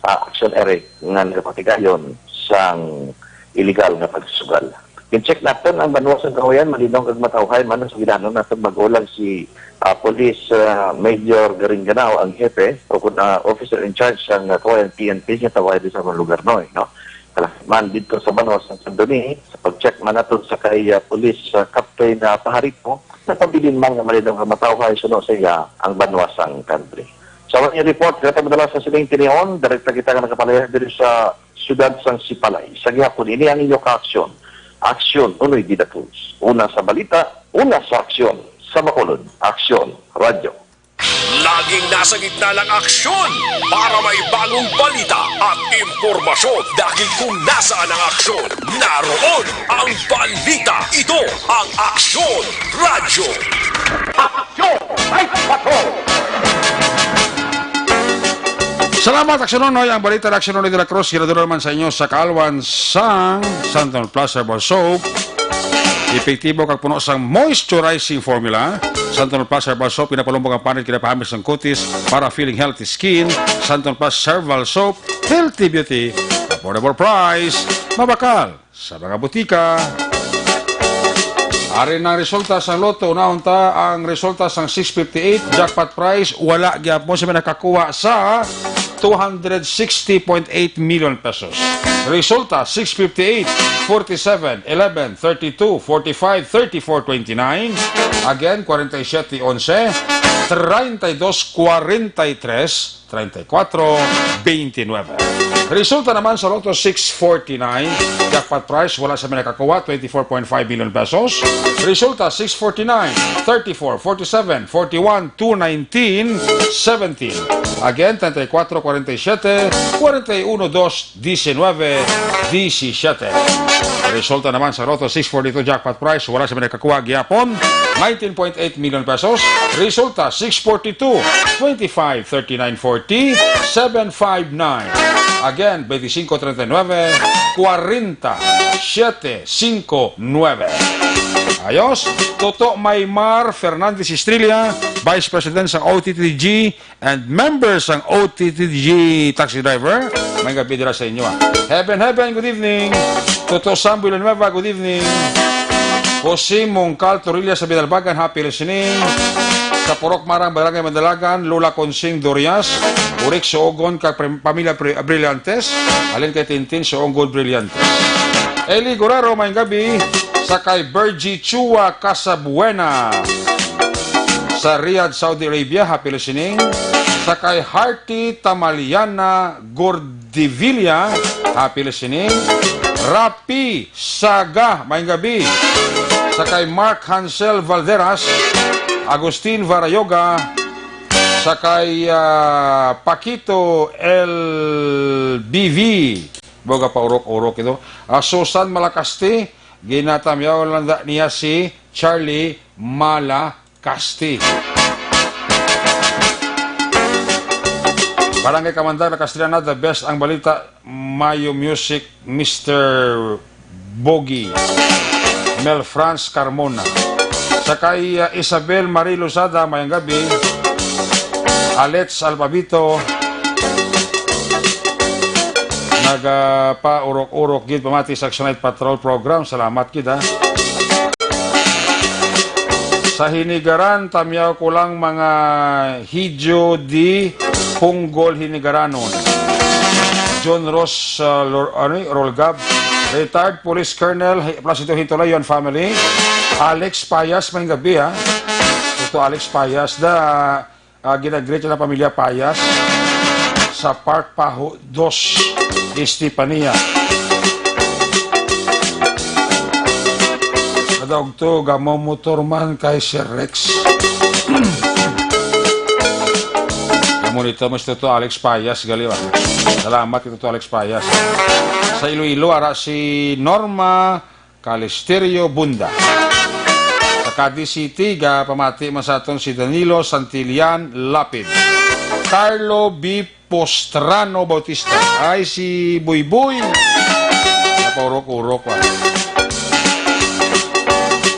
ah, action ere nga nagapatigayon sang illegal nga pagsugal. Gin-check naton ang banwa sang Cauayan, malinaw kag matawhay man ang sugilanon naton bag-o lang si, ah, Police, ah, Major Garinganao ang hepe o kun, ah, officer in charge sang, ah, Cauayan P N P nga tawhay di sa mga lugar, no, eh, no? Kalahat man dito sa banwa sang San Doni, sa pag-check man naton sa kay, ah, Police, ah, Captain, ah, Pajarito, napabilin man nga malinaw nga matawhay suno sa iya ang banwa sang country. Sa mga report, kaya madala sa sining tinion, direkta kita nga nagapalaya diri sa siyudad sang Sipalay. Sa gihapon, ini ang inyo ka-aksyon. Aksyon, Unoy Dida Cruz. Una sa balita, una sa aksyon. Sa Bacolod, Aksyon, Radyo. Laging nasa gitna ng aksyon para may bagong balita at impormasyon. Dahil kung nasaan ang aksyon, naroon ang balita. Ito ang Aksyon Radyo. Aksyon! Ay, patrol! Salamat, Aksyon Unoy. Ang balita ng Aksyon Unoy de la Cruz, ginadula naman sa inyo sa kaalwan sang Santon Plus Herbal Soap. Epektibo kag puno sang moisturizing formula. Santon Plus Herbal Soap, pinapalumbog ang panit, kinapahamis ang kutis para feeling healthy skin. Santon Plus Herbal Soap, healthy beauty, affordable price, mabakal sa mga butika. Ari na ang resulta sa Lotto. Unahon ta ang resulta sang six fifty-eight jackpot prize. Wala gyapon sila nakakuha sa two hundred sixty point eight million pesos. Resulta, six fifty-eight, forty-seven, eleven, thirty-two, forty-five, thirty-four, twenty-nine. Again, forty-seven, eleven, thirty-two, forty-five, thirty-four, twenty-nine. Treinta y dos, cuarenta y tres, treinta y cuatro, veintinueve. Resulta naman sa Lotto six forty-nine, jackpot prize, wala sa may nakakuha, twenty-four point five million pesos. Resulta six forty-nine, thirty-four, forty-seven, forty-one, two nineteen, seventeen. Again, treinta y cuatro, cuarenta y siete, cuarenta y uno, dos, diecinueve, diecisiete. Resulta naman sa Lotto six forty-two jackpot prize, wala sa may nakakuha gihapon, nineteen point eight million pesos. Resulta, six forty-two, twenty-five, thirty-nine, forty, seven five nine. Again, twenty-cinco, treinta y nueve, cuarenta, siete, cinco, nueve. Ayos, Toto Maymar Fernandez Estrella, Vice President sa O T T G, and member sang O T T G taxi driver. May gabi dira sa inyo, ah. Heaven, heaven, good evening. Toto Sam Villanueva, good evening. Jose Mongcal Torilla sa Binalbagan, happy listening. Sa Purok Marang, Barangay Mandalagan, Lola Consing Dorias, Urik Suogon, kag prim-, pamilya Pri-, Brillantes, halin kay Tintin Suogon Brillantes. Eli Guerrero, may gabi. Sa kay Virgie Chua Casabuena sa Riyadh, Saudi Arabia, happy listening. Sa kay Hearty Tamaliana Gordivilla, happy listening. Rapi Saga, maayong gabi. Sa kay Mark Hansel Valderas, Agustin Varayoga, sa kay, ah, Paquito L B V, baga paurok-urok ito. Ah, Susan Malacasti, ginatamyaw lang da niya si Charlie Malacasti. Barangay Kamandag, Castellana, the best ang balita. Mayo music, Mister Bogie. Mel Franz Carmona. Sa kay, uh, Isabel Marie Lozada, mayang gabi. Alex Alpabito. Nagapaurok-urok gid pamati sa Action Night Patrol Program. Salamat gid, ha. Sa Hinigaran, tamyaw ko lang mga Hidyo di Punggol Hinigaranon. John Ross, uh, Lor-, ano, Rolgab, retired police colonel, hi-, plus ito Hintulayon family. Alex Payas, may gabi, ha. Ito Alex Payas, da, ah, ginagreet na pamilya Payas sa Park Paho dos, Estepania. Kadawag to, gamo motor man kay Sir Rex. Amo nito, mas ito to, Alex Payas, gali ba? Salamat ito to, Alex Payas. Sa Iloilo, ara si Norma Calisterio Bunda. Sa Cadiz City, ga pamati man sa aton si Danilo Santillan Lapid. Carlo B Postrano Bautista. Ay, si Buyboy. Napaurok-urok pa.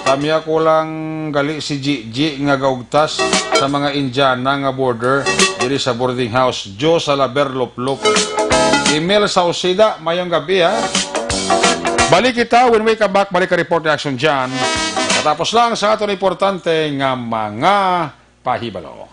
Tamya ko lang gali si Gigi nga gaugtas sa mga Indiana nga border diri sa boarding house. Diyos sa laber luplop. Emil Sauceda, mayong gabi, ha? Balik kita when we come back. Balik ka report ni Action Jan. Katapos lang sa aton importante nga mga pahibalo.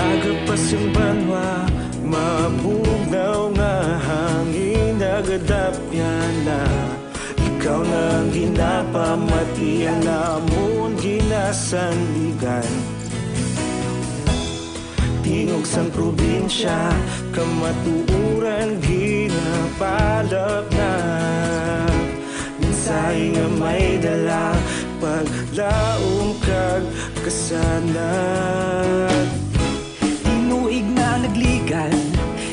Aga pa sing banwa, mabugnaw nga hangin nagadapyan na. Ikaw na ang ginapamatian namon ginasandigan. Tingog sang probinsya, kamatuoran ginapalapnag. Mensahe nga may dala, paglaom kag kasanag. Tinuig na nagligan,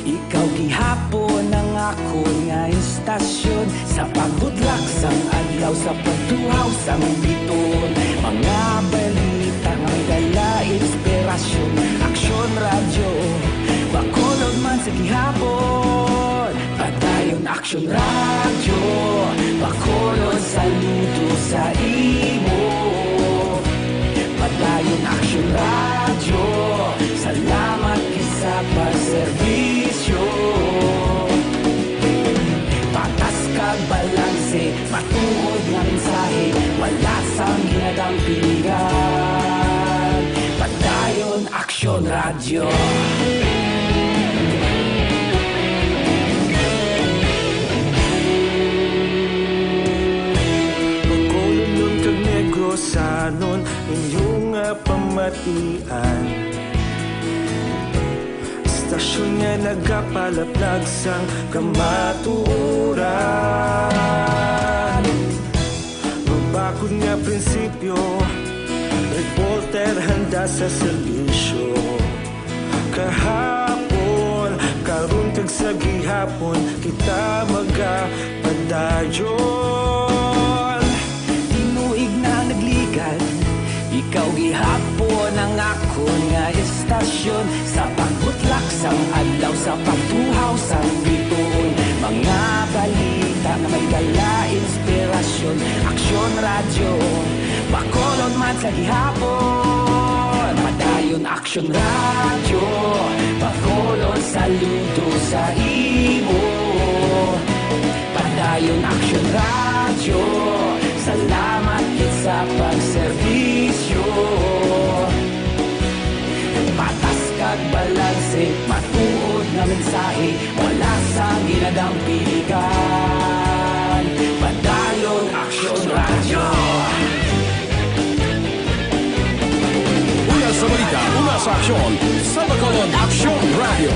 ikaw gihapon ang akon nga istasyon. Sa pagbutlak sang adlaw, sa pagtuhaw sang biton, mga balita nga may dala inspirasyon. Aksyon Radyo, Bacolod man sa gihapon. Padayon Aksyon Radyo, Bacolod, saludo sa imo. Padayon Aksyon Radyo, salamat gid sa pagserbisyo. Patas kag balanse, matuod nga mensahe, wala sang ginadampingan. Padayon Aksyon Radyo. Bacolodnon kag Negrosanon, inyo nga pamatian. Istasyon nga nagapalaplag sang kamatuoran. Mabakod nga prinsipyo, reporter handa sa serbisyo. Kahapon, karon kag sa gihapon, kita magapadayon. Tinuig na nagligan, ikaw gihapon ang akon nga istasyon. Sa pagbutlak sang adlaw, sa pagtuhaw sang bituon, mga balita nga may dala inspirasyon. Aksyon Radyo, Bacolod man sa gihapon. Padayon Aksyon Radyo, Bacolod, saludo sa imo. Padayon Aksyon Radyo, salamat gid sa pagserbisyo. Patas kag balanse, matuod nga mensahe, wala sang ginadampingan. Padayon Aksyon Radyo. Una sa balita, una sa aksyon, sa Bacolod Aksyon Radyo.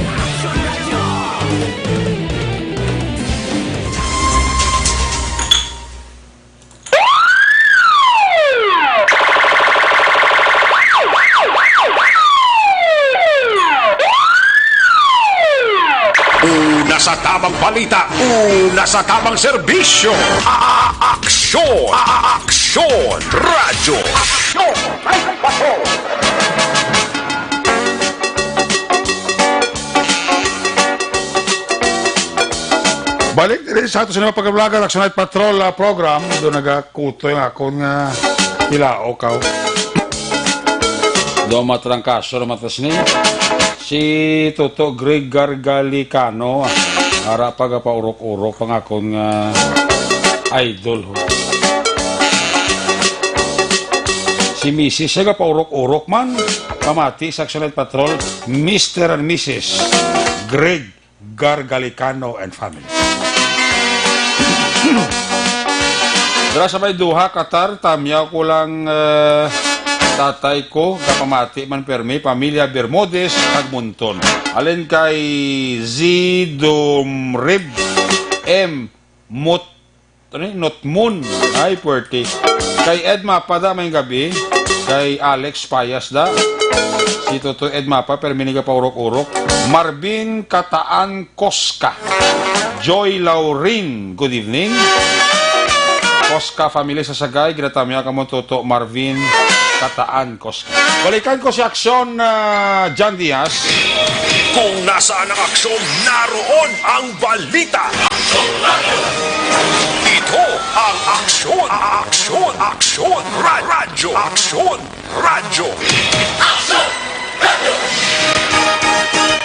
Una sa tabang balita, una sa tabang serbisyo. A-, a-, aksyon, a-, a-, aksyon, radyo. Aksyon, ay, bato. Balik diri sa ato sa mga pagkablagan, Action Night Patrol, ah, program. Doon nagakuto yung akon nga Sila o kaw. Do matrangkaso na matas ni. Si Toto Greg Gargalicano, ah, ara pa gapaurok-urok ang akon nga idol, ho. Si Misis siya gapaurok-urok man. Pamati sa Action Night Patrol, Mister and Missus Greg Gargalicano and family. Dira sa may Doha, Qatar, tamyaw ko lang, eh, tatay ko, kapamati man permi, pamilya Bermudez, Tagmunton. Alin kay Zidomrib M. Mut-, ano yun? Nutmon. Ay, puwerte. Kay Ed Mapa da, may gabi. Kay Alex Payas da. Si Toto Ed Mapa, pero miniga pa urok-urok. Marvin Kataan Koska. Joy Laurin, good evening. Koska family sa Sagay, ginatamya ka mo, Toto Marvin Kataan Koska. Balikan ko si Aksyon, ah, John Diaz. Kung nasaan ang aksyon, naroon ang balita. Ito ang Aksyon, Aksyon, Aksyon Ra-, Radyo, Aksyon Radyo.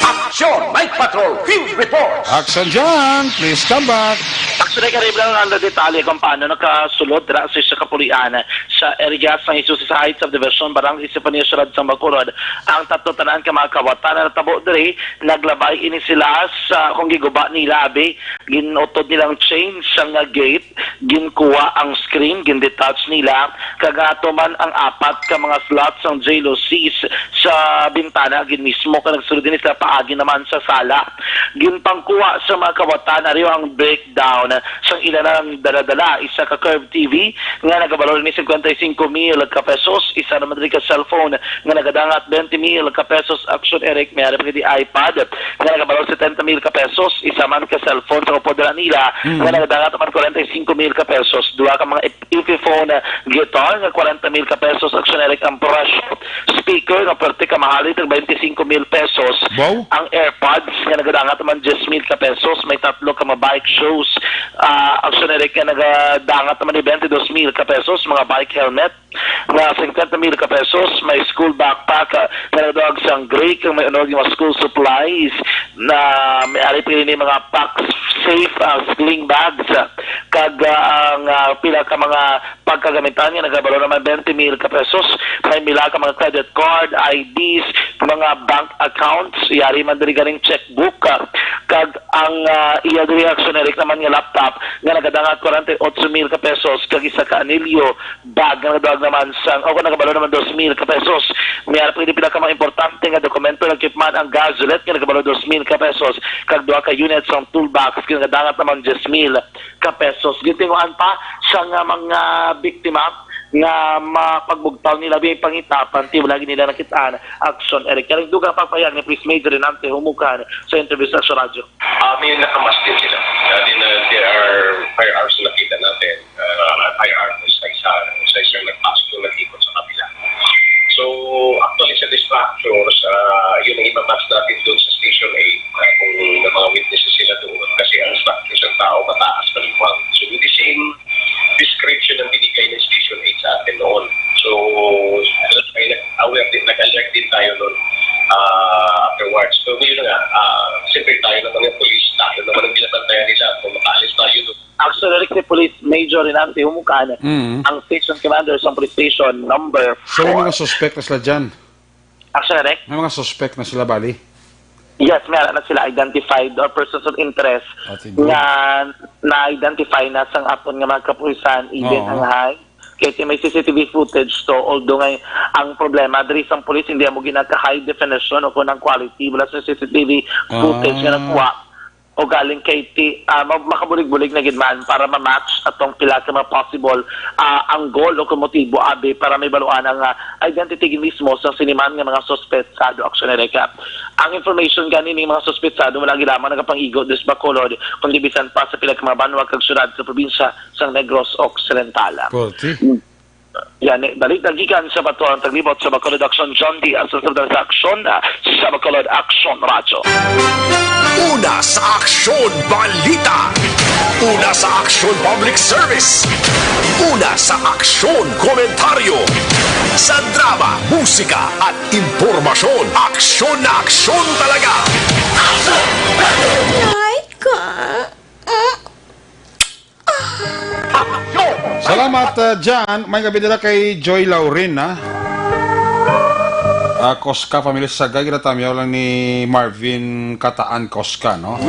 Aksyon Night Patrol Field Reports. Action John, please come back. Actually, karib lang ang detalye kung paano nakasulod dira sa isa ka pulian sa area sang Jesus Heights Subdivision, Barangay Estefania, Siyudad sang Bacolod. Ang tatlo tanan ka mga kawatan na natabo diri, naglabay ini sila sa kung giguba nila, abi, ginutod nilang chain sa nga gate, ginkuha ang screen, gindetach nila, kag ato man ang apat ka mga slots sang J L O Cs sa bintana gid mismo, kag nagsulod din sila paagi naman sa sala. Ginpangkuha sa mga kawatan, ari ang breakdown sang ila nang dala-dala, isa ka curved T V nga nagabalor ni cincuenta y cinco mil ka pesos, isa naman diri ka cellphone nga nagadangat twenty mil ka pesos, Action Eric, may ari pa gid iPad nga nagabalor setenta mil ka pesos, isa man ka cellphone sa upod dala nila, mm, nga nagadangat naman kwarenta y cinco mil ka pesos, duha ka mga Epiphone, ah, guitar nga kwarenta mil ka pesos, Action Eric, ang presyo. Speaker nga pwerte ka mahalin, tag twenty-cinco mil pesos. Wow. Ang AirPods nga nagadangat naman diyes mil ka pesos, may tatlo ka mga bike shoes, ah, Action Eric, nga nagadangat naman ni twenty-dos mil ka pesos, mga bike helmet nga cincuenta mil ka pesos, may school backpack, ah, nga nagdawag sang gray, kag may unod nga mga school supplies, na may ari pa ni mga pack safe, ah, sling bags, ah, kag, ah, ang, ah, pila ka mga pagkagamitan nga nagabalo naman twenty mil ka pesos, may pila ka mga credit card, I Ds, mga bank accounts, yari man diri ganing checkbook, ah, kag ang, ah, iya diri, Action Eric, naman nga laptop nga nagadangat kwarenta y otso mil ka pesos, kag isa ka anilyo, bag nga nagdawag naman sang, o, nagabalo naman dos mil ka pesos. May ara pa gid pila ka mga importante nga dokumento, nagkipman ang gazolet nga nagabalo dos mil ka pesos, kag duha ka unit sang toolbox nga nagadangat naman diyes mil ka pesos. Gintinguhan pa sa nga mga biktima nga mapagbugtaw nila, may pangita, panti wala gid nila nakitaan. Action Eric. Karing dugang pagpahayag ni Police Major Renante Humukan sa interview sa Action Radyo. Ah, may nakamask din sila. Ah, din, ah, there are firearms na nakita natin. Ah, firearms sa isa, sa isang nagpasok na nag-ikot sa kabila. So, actually, sa dispatchers, ah, yun ang imamatch natin doon sa Station eight, ah, kung may mga witnesses sila doon. Kasi ang dispatchers ng tao, mataas na limang. So, with the same description ang binigay ng Station eight sa atin noon. So, may nag-aware din, nag-alert din tayo noon, ah, afterwards. So, yun nga, ah, siyempre tayo naman yung police, tayo naman ang binabantayan nila kung makaalis tayo doon. Actually, si Police Major Renante Humukan, mm, ang station commander sa police station number four. So, may mga suspect na sila dyan? Actually, Rek? May mga suspect na sila, bali? Yes, meron na sila identified or persons of interest, ah, sige, nga na-identify na sang aton nga mga kapulisan, even, oo, ang hide. Kay may C C T V footage to, although nga ang problema, diri sang police, hindi mo ginaka-high definition o kung ang quality, wala sa C C T V footage nga, ah, nakuha. O galing kay ti-, ah, ma-, makabulig-bulig na gid man para ma-match atong pila ka mga possible, ah, angle o kung motibo, abi, para may baluan ang, ah, identity gid mismo sa siniman nga mga suspetsado, Action Erica. Ang information gani ning mga suspetsado wala gid lamang nagapang-igo diri sa Bacolod, kundi bisan pa sa pila ka mga banwa kag syudad sa probinsya sang Negros Occidental. Pwerte. Hmm. Yan, eh, balita gikan sa Bato ang Taglibot sa Bacolod Action, John Diaz, sa Sentral sa Action, ah, sa Bacolod Action Radyo. Una sa Aksyon Balita. Una sa aksyon, public service. Una sa aksyon, komentaryo. Sa drama, musika, at impormasyon. Aksyon na aksyon talaga. Aksyon! Nay, ka. Salamat, uh, Jan. May gabi nila kay Joy Laurin, ha? Uh, Cosca family sa Gagiratamyaw lang ni Marvin Kataan Cosca, no?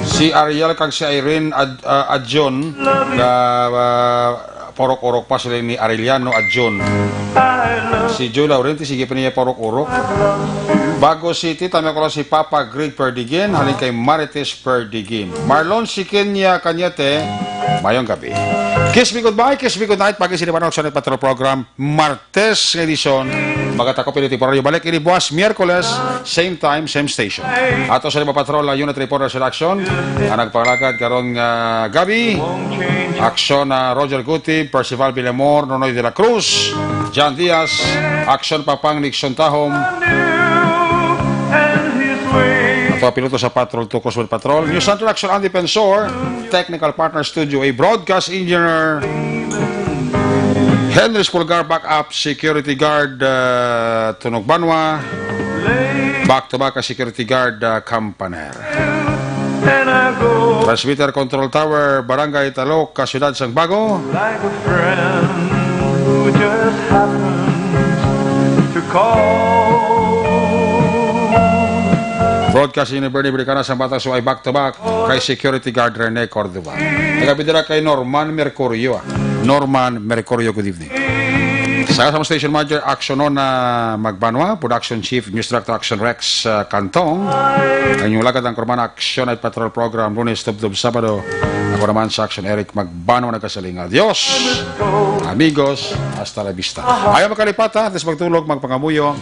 Si Ariel kag si Irene Ad, uh, Adjon, ka uh, Paurok-urok pa sila ni Arellano Adjon. Si Joy Laurenti, sige pa niya paurok-urok. Bago City, tama ko lang si Papa Greg Perdigin, halin kay Marites Perdigin. Marlon Siqueña Cañete, mayong gabi. Kiss me goodbye, kiss me goodnight, pagi sila Manok sa Patrol Program, Martes nga edisyon. Magatakop ini temporaryo. Balik ini buwas, Miyerkules, same time, same station. Ato sa lima patrol, ang Unit Reporter Selection, ang nagpangalagad karon nga gabi. Aksyon na Roger Guti, Percival Villamor, Nonoy de la Cruz, John Diaz, Aksyon Papang, Nixon Tahom. Ato ang piloto sa Patrol two Coastward Patrol. News Center Action, Andy Pensor. Technical partner, Studio A. Broadcast engineer, Henry Spulgar. Backup security guard, uh, Tunog Banwa. Back to back, security guard, uh, Campaner. Transmitter Control Tower, Barangay Talok, Kasyudad sang Bago. Like a friend who just happens to call. Broadcasting ni Bernie Bricana sa Batang Suway, back to back kay security guard Rene Cordova. Nagabidira kay Norman Mercurio, ah. Norman Mercurio, good evening. Sa, sa station manager, Action On na Magbanwa, production chief, news director, Action Rex, uh, Cantong. Ang inyong lagad ang Kurman Action Night Patrol Program, Lunes, Tubtub, Sabado. Ako naman sa Action, Eric Magbanwa, nagkasaling. Adios, amigos, hasta la vista. Ayaw makalipata, antes magtulog, magpangamuyo.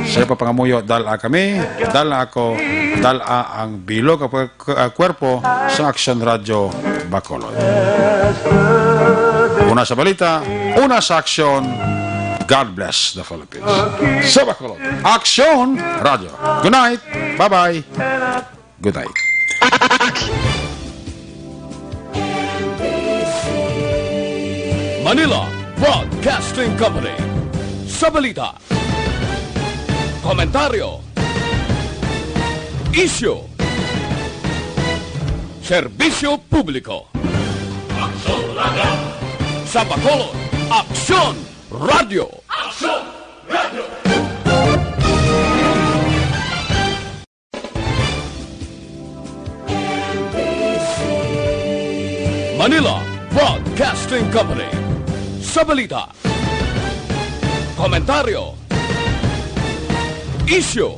Sa pagpangamuyo, dala kami, dala ako, dala ang bilog, uh, kwerpo sa Action Radio Bacolod. Una sa balita, una sa aksyon. God bless the Philippines. Sa Bacolod, Action Radio. Good night. Bye-bye. Good night. Manila Broadcasting Company. Sa balita, komentaryo, isyu, serbisyo publiko. Aksyon Radio. Sa Bacolod, Aksyon Radio. Aksyon Radio. Manila Broadcasting Company. Sa balita, komentaryo, isyu,